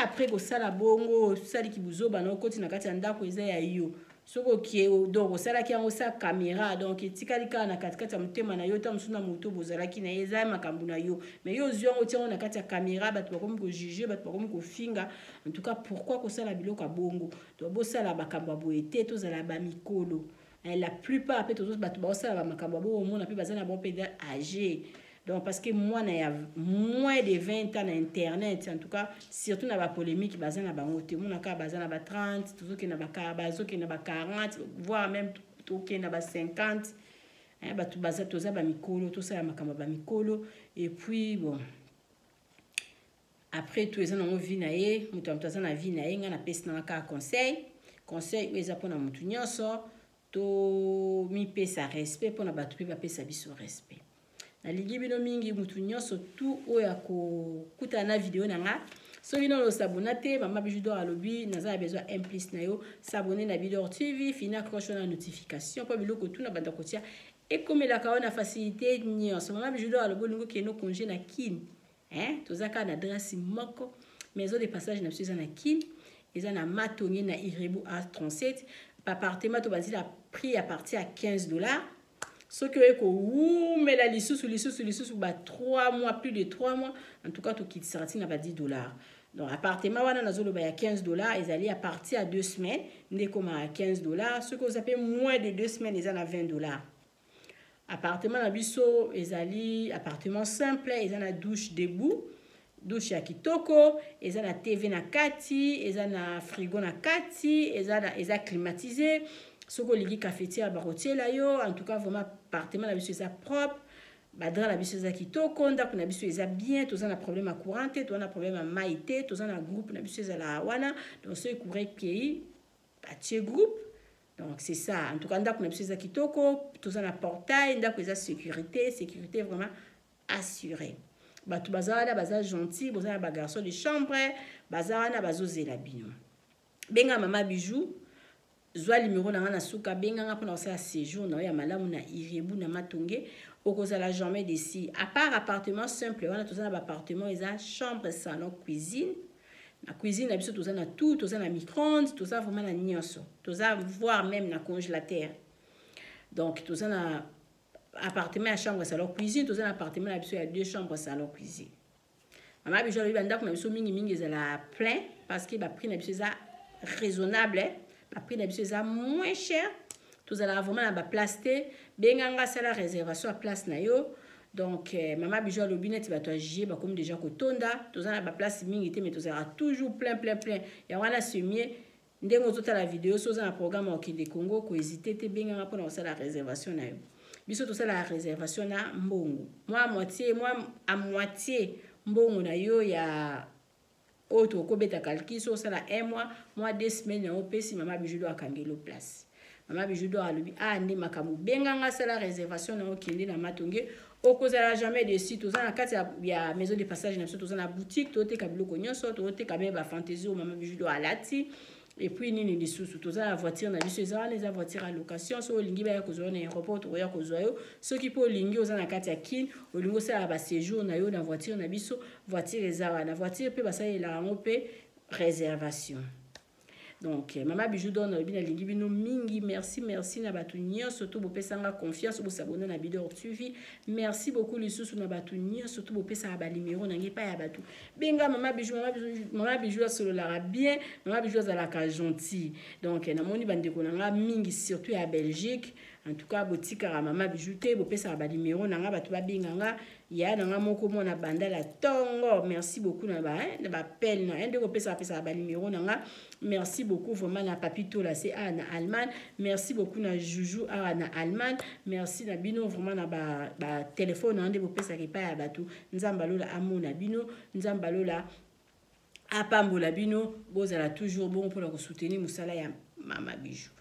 Après kosala bongo, osaliki buzoba na okoti na kati ya ndako, eza ya yo. Soki okie donc osalaki yango sa caméra, donc etikali kaka na katikati ya motema na yo, ta mosusu na moto bozalaki na ye, eza makambo na yo, mais yo ozwi yango otia yango na kati ya caméra, bato bakomi kojuge, bato bakomi kofinga. En tout cas, pourquoi kosala biloko ya bongo? Donc bosala makambo ya boye te, tozala bamikolo. La plupart mpe tozo bato baosala bamakambo ya bongo, omona mpe baza na bango mpe age. Donc parce que mwana ya moins de 20 ans na internet, en tout cas surtout na bapolémique, baza na bango te. Omona kaka baza na ba 30, tozokende na bazokende na ba 40, voire même tokende na ba 50. Bato baza, toza bamikolo, tosala makambo ya bamikolo. Et puis bon, après tout, eza nango vie na ye, moto ya moto aza na vie na ye. Ngai napesi nanga kaka conseil, conseil oyo eza mpona motu nyonso: tomipesa respect mpona bato mpe bapesa biso respect. Nalingi bino mingi, mutu nyonso tu oyo akokutana na video na nga. Soki nano osabona te, Mama Bijou d'Or alobi naza na besoin un plus na yo. S'abonner na Bidor TV, fina cloche na notification, mpo biloko tuna banda kotia ekomelaka yo na facilité nyonso. Mama Bijou d'Or alobi olingi okende congé na Kine, hein? Toza kaka na adresse moko, maison de passage na biso eza na Kine, eza na Matonge na Irebu A37. Baappartement tobandi na prix à partir ya 15 $. Soki oye kowumela lisusu lisusu lisusu ba 3 mois, plus de 3 mois, en tout cas tokitisaka ntina ba 10 $. Donc appartement wana nazoloba ya 15 $, ezali à partir ya 2 semaines nde ekomaka 15 $. Soki oza mpe moins de 2 semaines, eza na 20 $. Appartement na biso ezali appartement simple, eza na douche debout, douche ya kitoko, eza na TV na kati, eza na frigo na kati, eza climatisé. Soki olingi cafetière, bakotiela yo. En tout cas, vraiment appartement na biso eza propre, badraps na biso eza kitoko, ndako na biso eza bien. Toza na problème ya courant te, toza na problème ya mai te, toza na groupe na biso ezalaka wana. Donc soki courant ekei, batie groupe. Donc c'est ça. En tout cas, ndako na biso eza kitoko, toza na portail, ndako eza sécurité, sécurité vraiment assurée. Bato baza wana baza gentil, boza na bagarçon de chambre baza wana bazozela bino. Benga Mama Bijou, zwa numéro na nga na suka, benganga mpona kosala séjour na yo ya malamu na Irebu na Matonge. Okozala jamais déçu. À part appartement simple wana, toza na baappartement eza chambre, salon, cuisine. Na cuisine na biso toza na tout, toza na micro-ondes, toza vraiment na nyonso, toza voire même na congélateur. Donc toza na appartement ya chambre, salon, cuisine, toza na appartement na biso ya deux chambres, salon, cuisine. Mama Biso alobi bandako na biso mingimingi ezala plein parce que baprix na biso eza raisonnable, baprix na biso eza moins cher. Tozalaka vraiment na baplace te. Benganga, asala réservation ya place na yo. Donc Mama Bijou alobi neti bato ya juillet bakomi déjà kotonda, toza na baplace mingi te, mais tozalaka toujours plein, plein, plein. Yango wana semie ndenge ozotala video, so oza na programme ya okende Congo, kohésite te, benganga mpona kosala réservation na yo. Biso tosalaka réservation na mbongo mwa moitié, mwa à moitié mbongo na yo ya oyo tokobeta calcul. So osala un mois, mwa 2 semaines yango, opesi Mama Bijou d'Or, akangeli place. Mama Bijou d'Or alobi a nde makambo. Benganga, asala réservation na yo, okende na Matonge, okozala jamais déçu. Toza na kati ya maison de passage na biso, toza na boutique, toteka biloko nyonso, toteka me bafantaisie oyo Mama Bijou d'Or alati. Et puis nini lisusu? Toza na voiture na biso eza wana, eza voiture ya location. Soki olingi baya kozwa yo na aéroport, tokoya kozwa yo. Soki mpe olingi, oza na kati ya Kine, olingi osala baséjour na yo na voiture na biso, voiture eza wana. Voiture mpe basalelaka yango mpe réservation. Donc Mama Bijou d'Or nalobi nalingi bino mingi. Merci, merci na bato nyonso to bopesanga confiance bosabona na Bidor TV. Merci beaucoup lisusu na bato nyonso to bopesaka banimero na ngai epai ya bato. Benga Mama Bijou, Mama Bijou, Mama Bijou asololaka bien, Mama Bijou azalaka gentil. Donc namoni bandeko na nga mingi, surtout ya Belgique, en tout cas botikaka Mama Bijou te, bopesaka banimero na nga, bato babenga nga ya na nga moko mwana Bandala ntongo. Merci beaucoup na bapele na ndenge opesaka pesaka banimero na nga. Merci beaucoup vraiment na Papi Tola se awa na Allemagne, merci beaucoup na Juju awa na Allemagne, merci na bino vraiment na batelefone na nga nde bopesaka epai ya bato. Nzambe alola amona bino, Nzambe alola apambola bino, bozala toujours bongo mpona kosoutenir mosala ya Mama Bijou.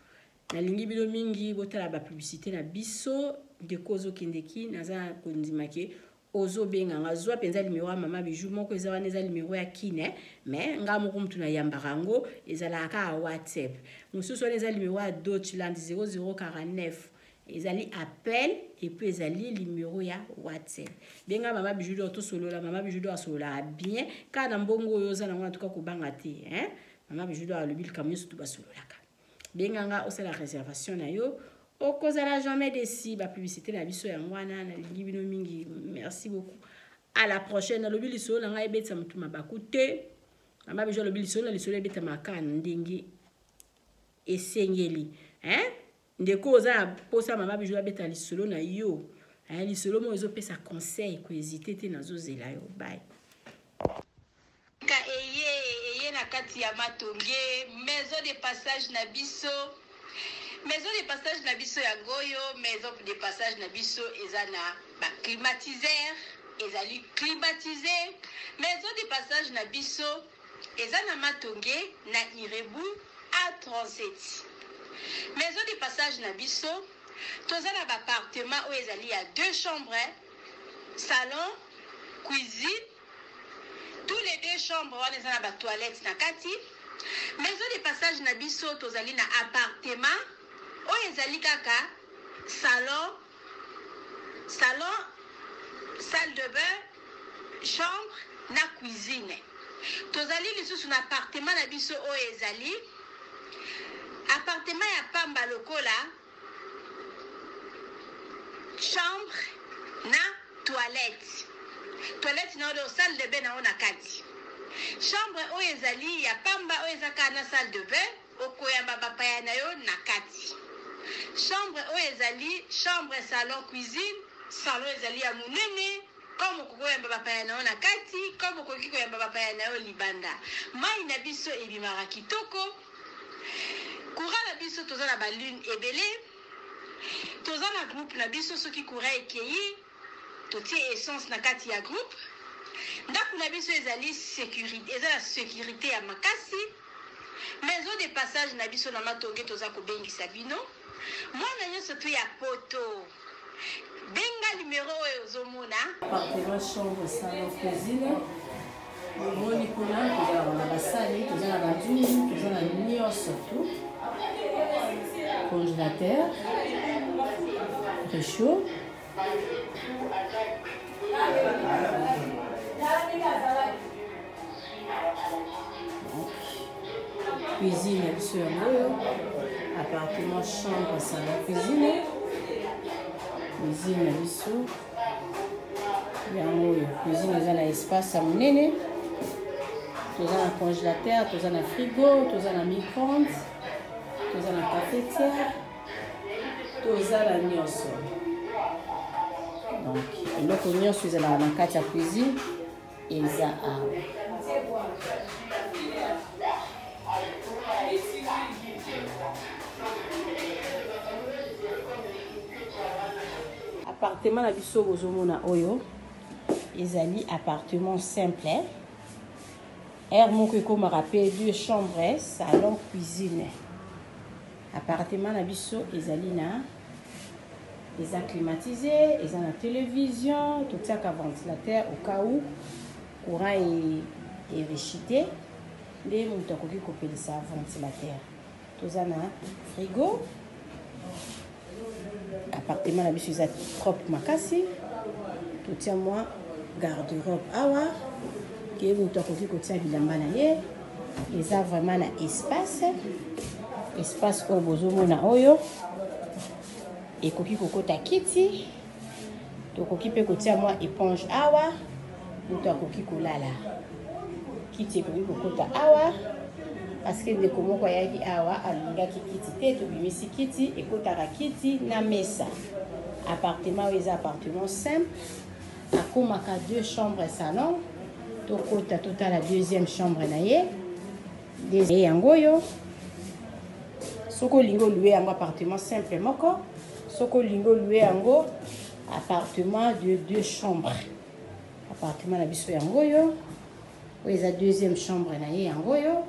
Nalingi bino mingi. Botala bapublicité na biso. Ndeko ozokendeki, naza kondima ke ozobenganga, zwa mpenza nimero ya Mama Bijou moko eza wana, eza nimero ya Kine, mais nga moko mutu nayambaka yango, ezalaka kaka WhatsApp. Mosusu wana eza nimero ya Deutschland, 0049, ezali appel et puis ezali numero ya WhatsApp. Benga Mama Bijou d'Or, tosolola. Mama Bijou d'Or asololaka bien kaka na mbongo oyo oza nango. Natuka kobanga te, hein? Mama Bijou d'Or alobi likambo nyonso to basololaka. Benga nga osala réservation na yo. Okozala jamais déçu. Ba publicité na biso yango wana nalingi bino mingi. Merci beaucoup. À la prochaine. Nalobi lisolo na ngai ebetisa motu mabaku te. Mama Bijou alobi lisolo na lisolo ebetamaka na ndenge esengeli. Hein? Ndeko oza na posa mama Bijou abeta lisolo na yo. Hein? Lisolo moko ezopesa conseil, ko hésiter te nazozela yo. Bye. Ka eye eye na kati ya matonge maison de passage na biso maison de passage na biso yango oyo maison de passage na biso eza na ba climatiseur ezali climatise maison de passage na biso eza na matonge na irebu a37 maison de passage na biso toza na ba appartement oyo ezali ya deux chambres salon cuisine Tous les deux chambres wana eza na ba toilettes na kati. Maison de passage na biso tozali na appartement oyo ezali kaka salon, salon, salle de bain, chambre na cuisine. Tozali lisusu na appartement na biso oyo ezali appartement ya pamba lokola chambre na toilette toilette na yo salle de bain na yo na kati chambre oyo ezali ya pamba oyo eza kaka na salle de bain okoyamba bapaya na yo na kati chambre oyo ezali chambre salon cuisine salon ezali ya monene comme okoki koyamba bapaya na yo na kati comme okoki koyamba bapaya na yo libanda mai na biso ebimaka kitoko Courant na biso toza na ba lune ebele toza na groupe na biso soki courant ekeyi totie essence na kati ya groupe ndako na biso ezali securite eza na securite ya makasi maison de passage na biso na matonge toza kobengisa bino mwana nyonso tu ya poto Benga numero oyo ozomona. Appartement, chambre, salon, cuisine. Omoni kuna tozalaka na basani, toza na banzungu, toza na nyonso tout. Congélateur, réchaud. Cuisine ya biso yango oyo appartement chambre salon cuisine cuisine na biso yango oyo cuisine eza na espace ya monene toza na congélateur toza na frigo toza na micro-ondes toza na cafetière toza na nyonso donc eloko nyonso ezalaka na kati ya cuisine eza awa appartement na biso bozomona oyo ezali appartement simple aire moko ekomaka mpe deux chambres salon cuisine Appartement na biso ezali na eza climatisé, eza na télévision, totiaka ventilateur au cas où courant e erechite nde moto akoki kopelisa ventilateur. Toza na frigo. Appartement na biso eza propre makasi. Totia mwa garde-robe awa ke moto akoki kotia bilamba na ye. Eza vraiment na espace. Espace oyo bozomona oyo ekoki kokota kiti, tokoki mpe kotia mwa éponge awa, moto akoki kolala. Kiti ekoki kokota awa parce que ndeko moko ayaki awa alingaki kiti te, tobimisi kiti, ekotaka kiti na mesa. Appartement oyo eza appartement simple, akomaka deux chambres salon. Tokota totala deuxième chambre na ye. Deuxième yango oyo, soki olingi olue yango appartement simple moko, soki olingi olue yango appartement de deux chambres. Appartement na biso yango oyo, oyo eza deuxième chambre na ye yango oyo.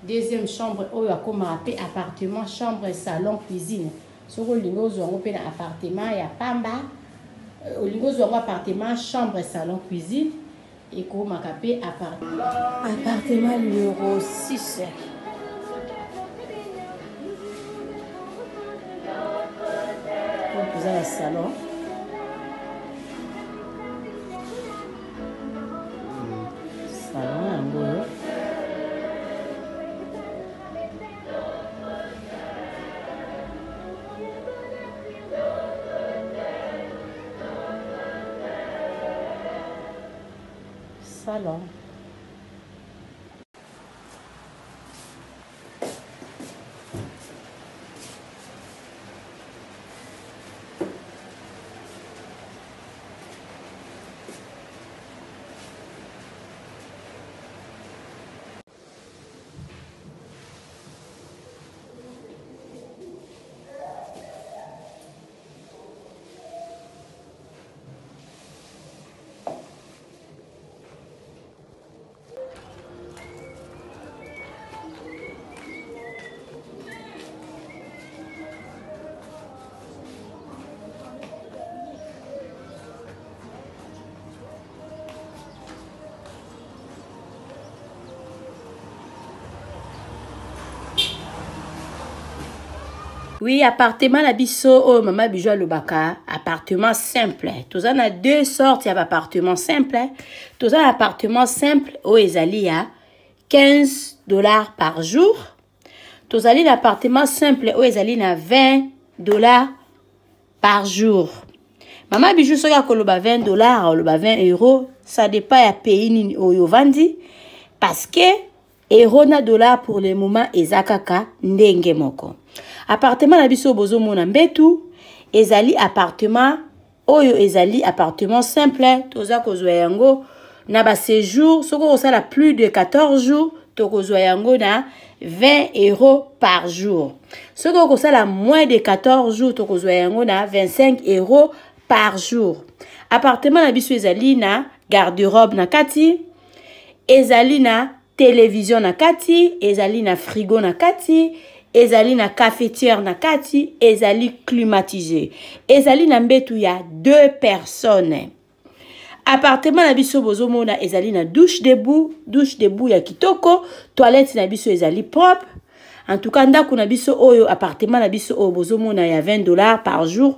Deuxième chambre oyo akomaka mpe appartement chambre salon cuisine. Soki olingi ozwa yango mpe na appartement ya pamba, olingi ozwa yango appartement chambre salon cuisine, ekomaka mpe appartement numéro 6. Toza na salon. Salon yango oyo. salon. Oui, appartement na biso oyo mama Bijou alobaka appartement simple. Toza na deux sortes ya appartement simple. Toza na appartement simple oyo ezali ya 15 dollars par jour. Tozali na appartement simple oyo ezali na 20 dollars par jour. Mama Bijou soki akoloba 20 dollars, aloba 20 euros, ça dépend ya pays nini oyo ovandi parce que euro na dollar pour le moment eza kaka ndenge moko. Appartement na biso bozomona mbetu ezali appartement oyo ezali appartement simple, toza kozwa yango na ba séjour soki okosala plus de 14 jours tokozwa yango na 20 euros par jour. Soki okosala moins de 14 jours tokozwa yango na 25 euros par jour. Appartement na biso ezali na garde-robe na kati, ezali na télévision na kati, ezali na frigo na kati, ezali na cafetière na kati, ezali climatisé, ezali na mbetu ya 2 personnes. Appartement na biso bozomona ezali na douche debout, douche debout ya kitoko, toilette na biso ezali propre. En tout cas ndako na biso oyo, appartement na biso oyo bozomona ya 20 dollars par jour,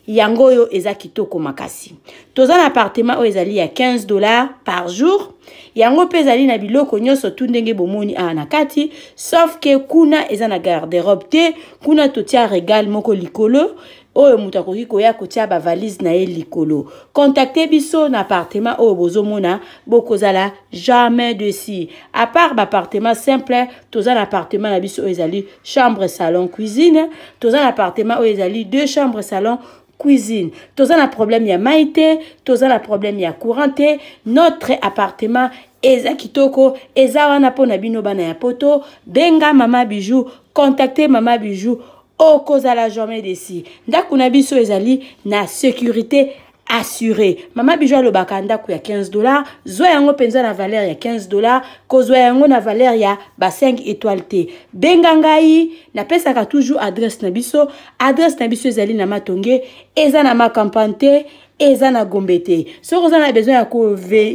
yango oyo eza kitoko makasi. Toza na appartement oyo ezali ya 15 dollars par jour, yango pe ezali na biloko nyonso tu ndenge bomoni awa na kati, sauf que kuna eza na garde-robe te, kuna totia regal moko likolo oyo moto akoki koya kotia ba valise na ye likolo. Contactez biso na appartement oyo bozomona, bokozala jamais dessus. À part ba appartement simple, toza na appartement na biso oyo ezali chambre salon cuisine, toza na appartement oyo ezali 2 chambres salon cuisine. Toza na problème ya mai te, toza na problème ya courant te. Notre appartement eza kitoko, eza wana pona bino bana ya poto. Benga Mama Bijou, contactez Mama Bijou, okozala jamais déçu. Ndako na biso ezali na sécurité assurée. Mama Bijou alobaka ndako ya 15 dollars, zwa yango penza na valeur ya 15 dollars, kozwa yango na valeur ya ba 5 étoiles te. Benga ngai, napesaka toujours adresse na biso. Adresse na biso ezali na Matonge, eza na ma campagne te, eza na Gombe te. Soki oza na besoin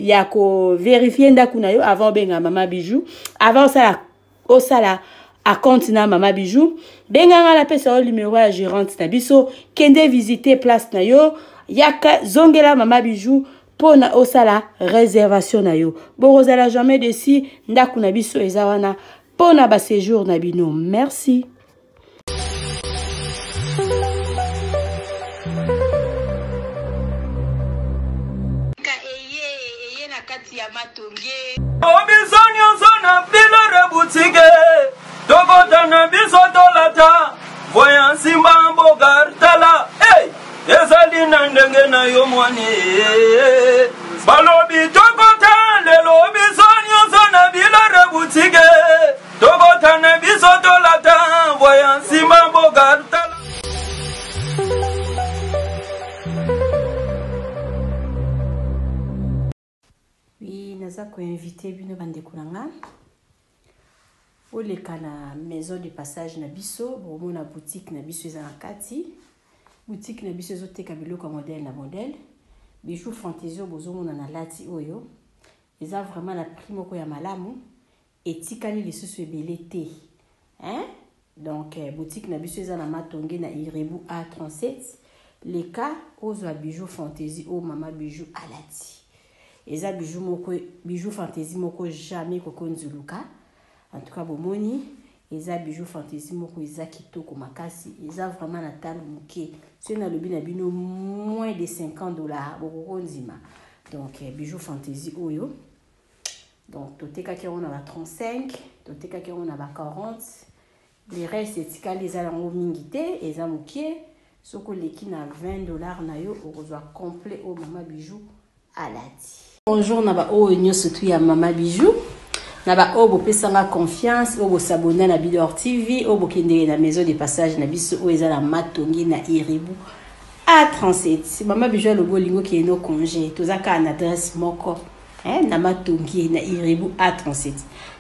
ya ko vérifier ndako na yo avant obenga Mama Bijou, avant osala acompte na Mama Bijou, benga nga napesa yo numéro ya gérante na biso, kende visiter place na yo, yaka zongela Mama Bijou pona osala réservation na yo. Bokozala jamais déçu, ndako na biso eza wana pona ba séjour na bino. Merci. Biso nyonso na bilore boutique, tokota na biso tolata, voyant simba mboka tala, hey, ezali na ndenge na yo mwani. Balobi tokota lelo biso nyonso na bilore boutique, tokota na biso tolata, voyant simba mboka tala. Oui, naza ko inviter bino bandeko na nga oleka na maison de passage na biso, bomona boutique na biso eza na kati. Boutique na biso ezoteka biloko ya modèle na modèle. Bijou fantaisie oyo bozomona na lati oyo eza vraiment na prix moko ya malamu, etikali lisusu ebele te. Hein? Donc boutique na biso eza na Matonge na Irebu A37. Leka ozwa bijou fantaisie oyo mama Bijou alati. Eza bijou moko, bijou fantaisie moko jamais kokonzuluka. En tout cas bomoni eza bijou fantaisie moko eza kitoko makasi, eza vraiment na talo moke. Soki nalobi na bino moins de 50 dollars bokokonzima. Donc bijou fantaisie oyo Donc totekaki yango na ba 35, totekaki yango na ba 40. Le reste etikali eza yango mingi te, eza mokie. Soki oleki na 20 dollars na yo okozwa complet oyo mama Bijou alati. Bonjour na ba oyo nyonso tu ya mama Bijou. Na ba oyo bopesanga confiance, oyo bosabona na Bidor TV, oyo bokendeke na maison de passage na biso oyo eza na Matongi na Iribu A37. Mama Bijou alobi olingi okende no congé, toza kaka na adresse moko eh, na Matongi na Iribu A37.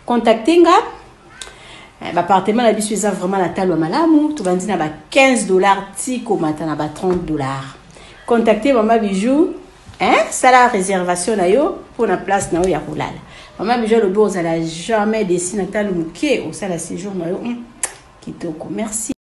Contacte nga eh, bapartement na biso eza vraiment na talo ya malamu, tobandi na ba 15 dollars ti komata na ba 30 dollars. Contacte mama Bijou hein, sala réservation na yo mpo na place na yo ya kolala. Mama Bijou alobi ozala jamais desi na talo moke, osala séjour na yo kitoko. Merci.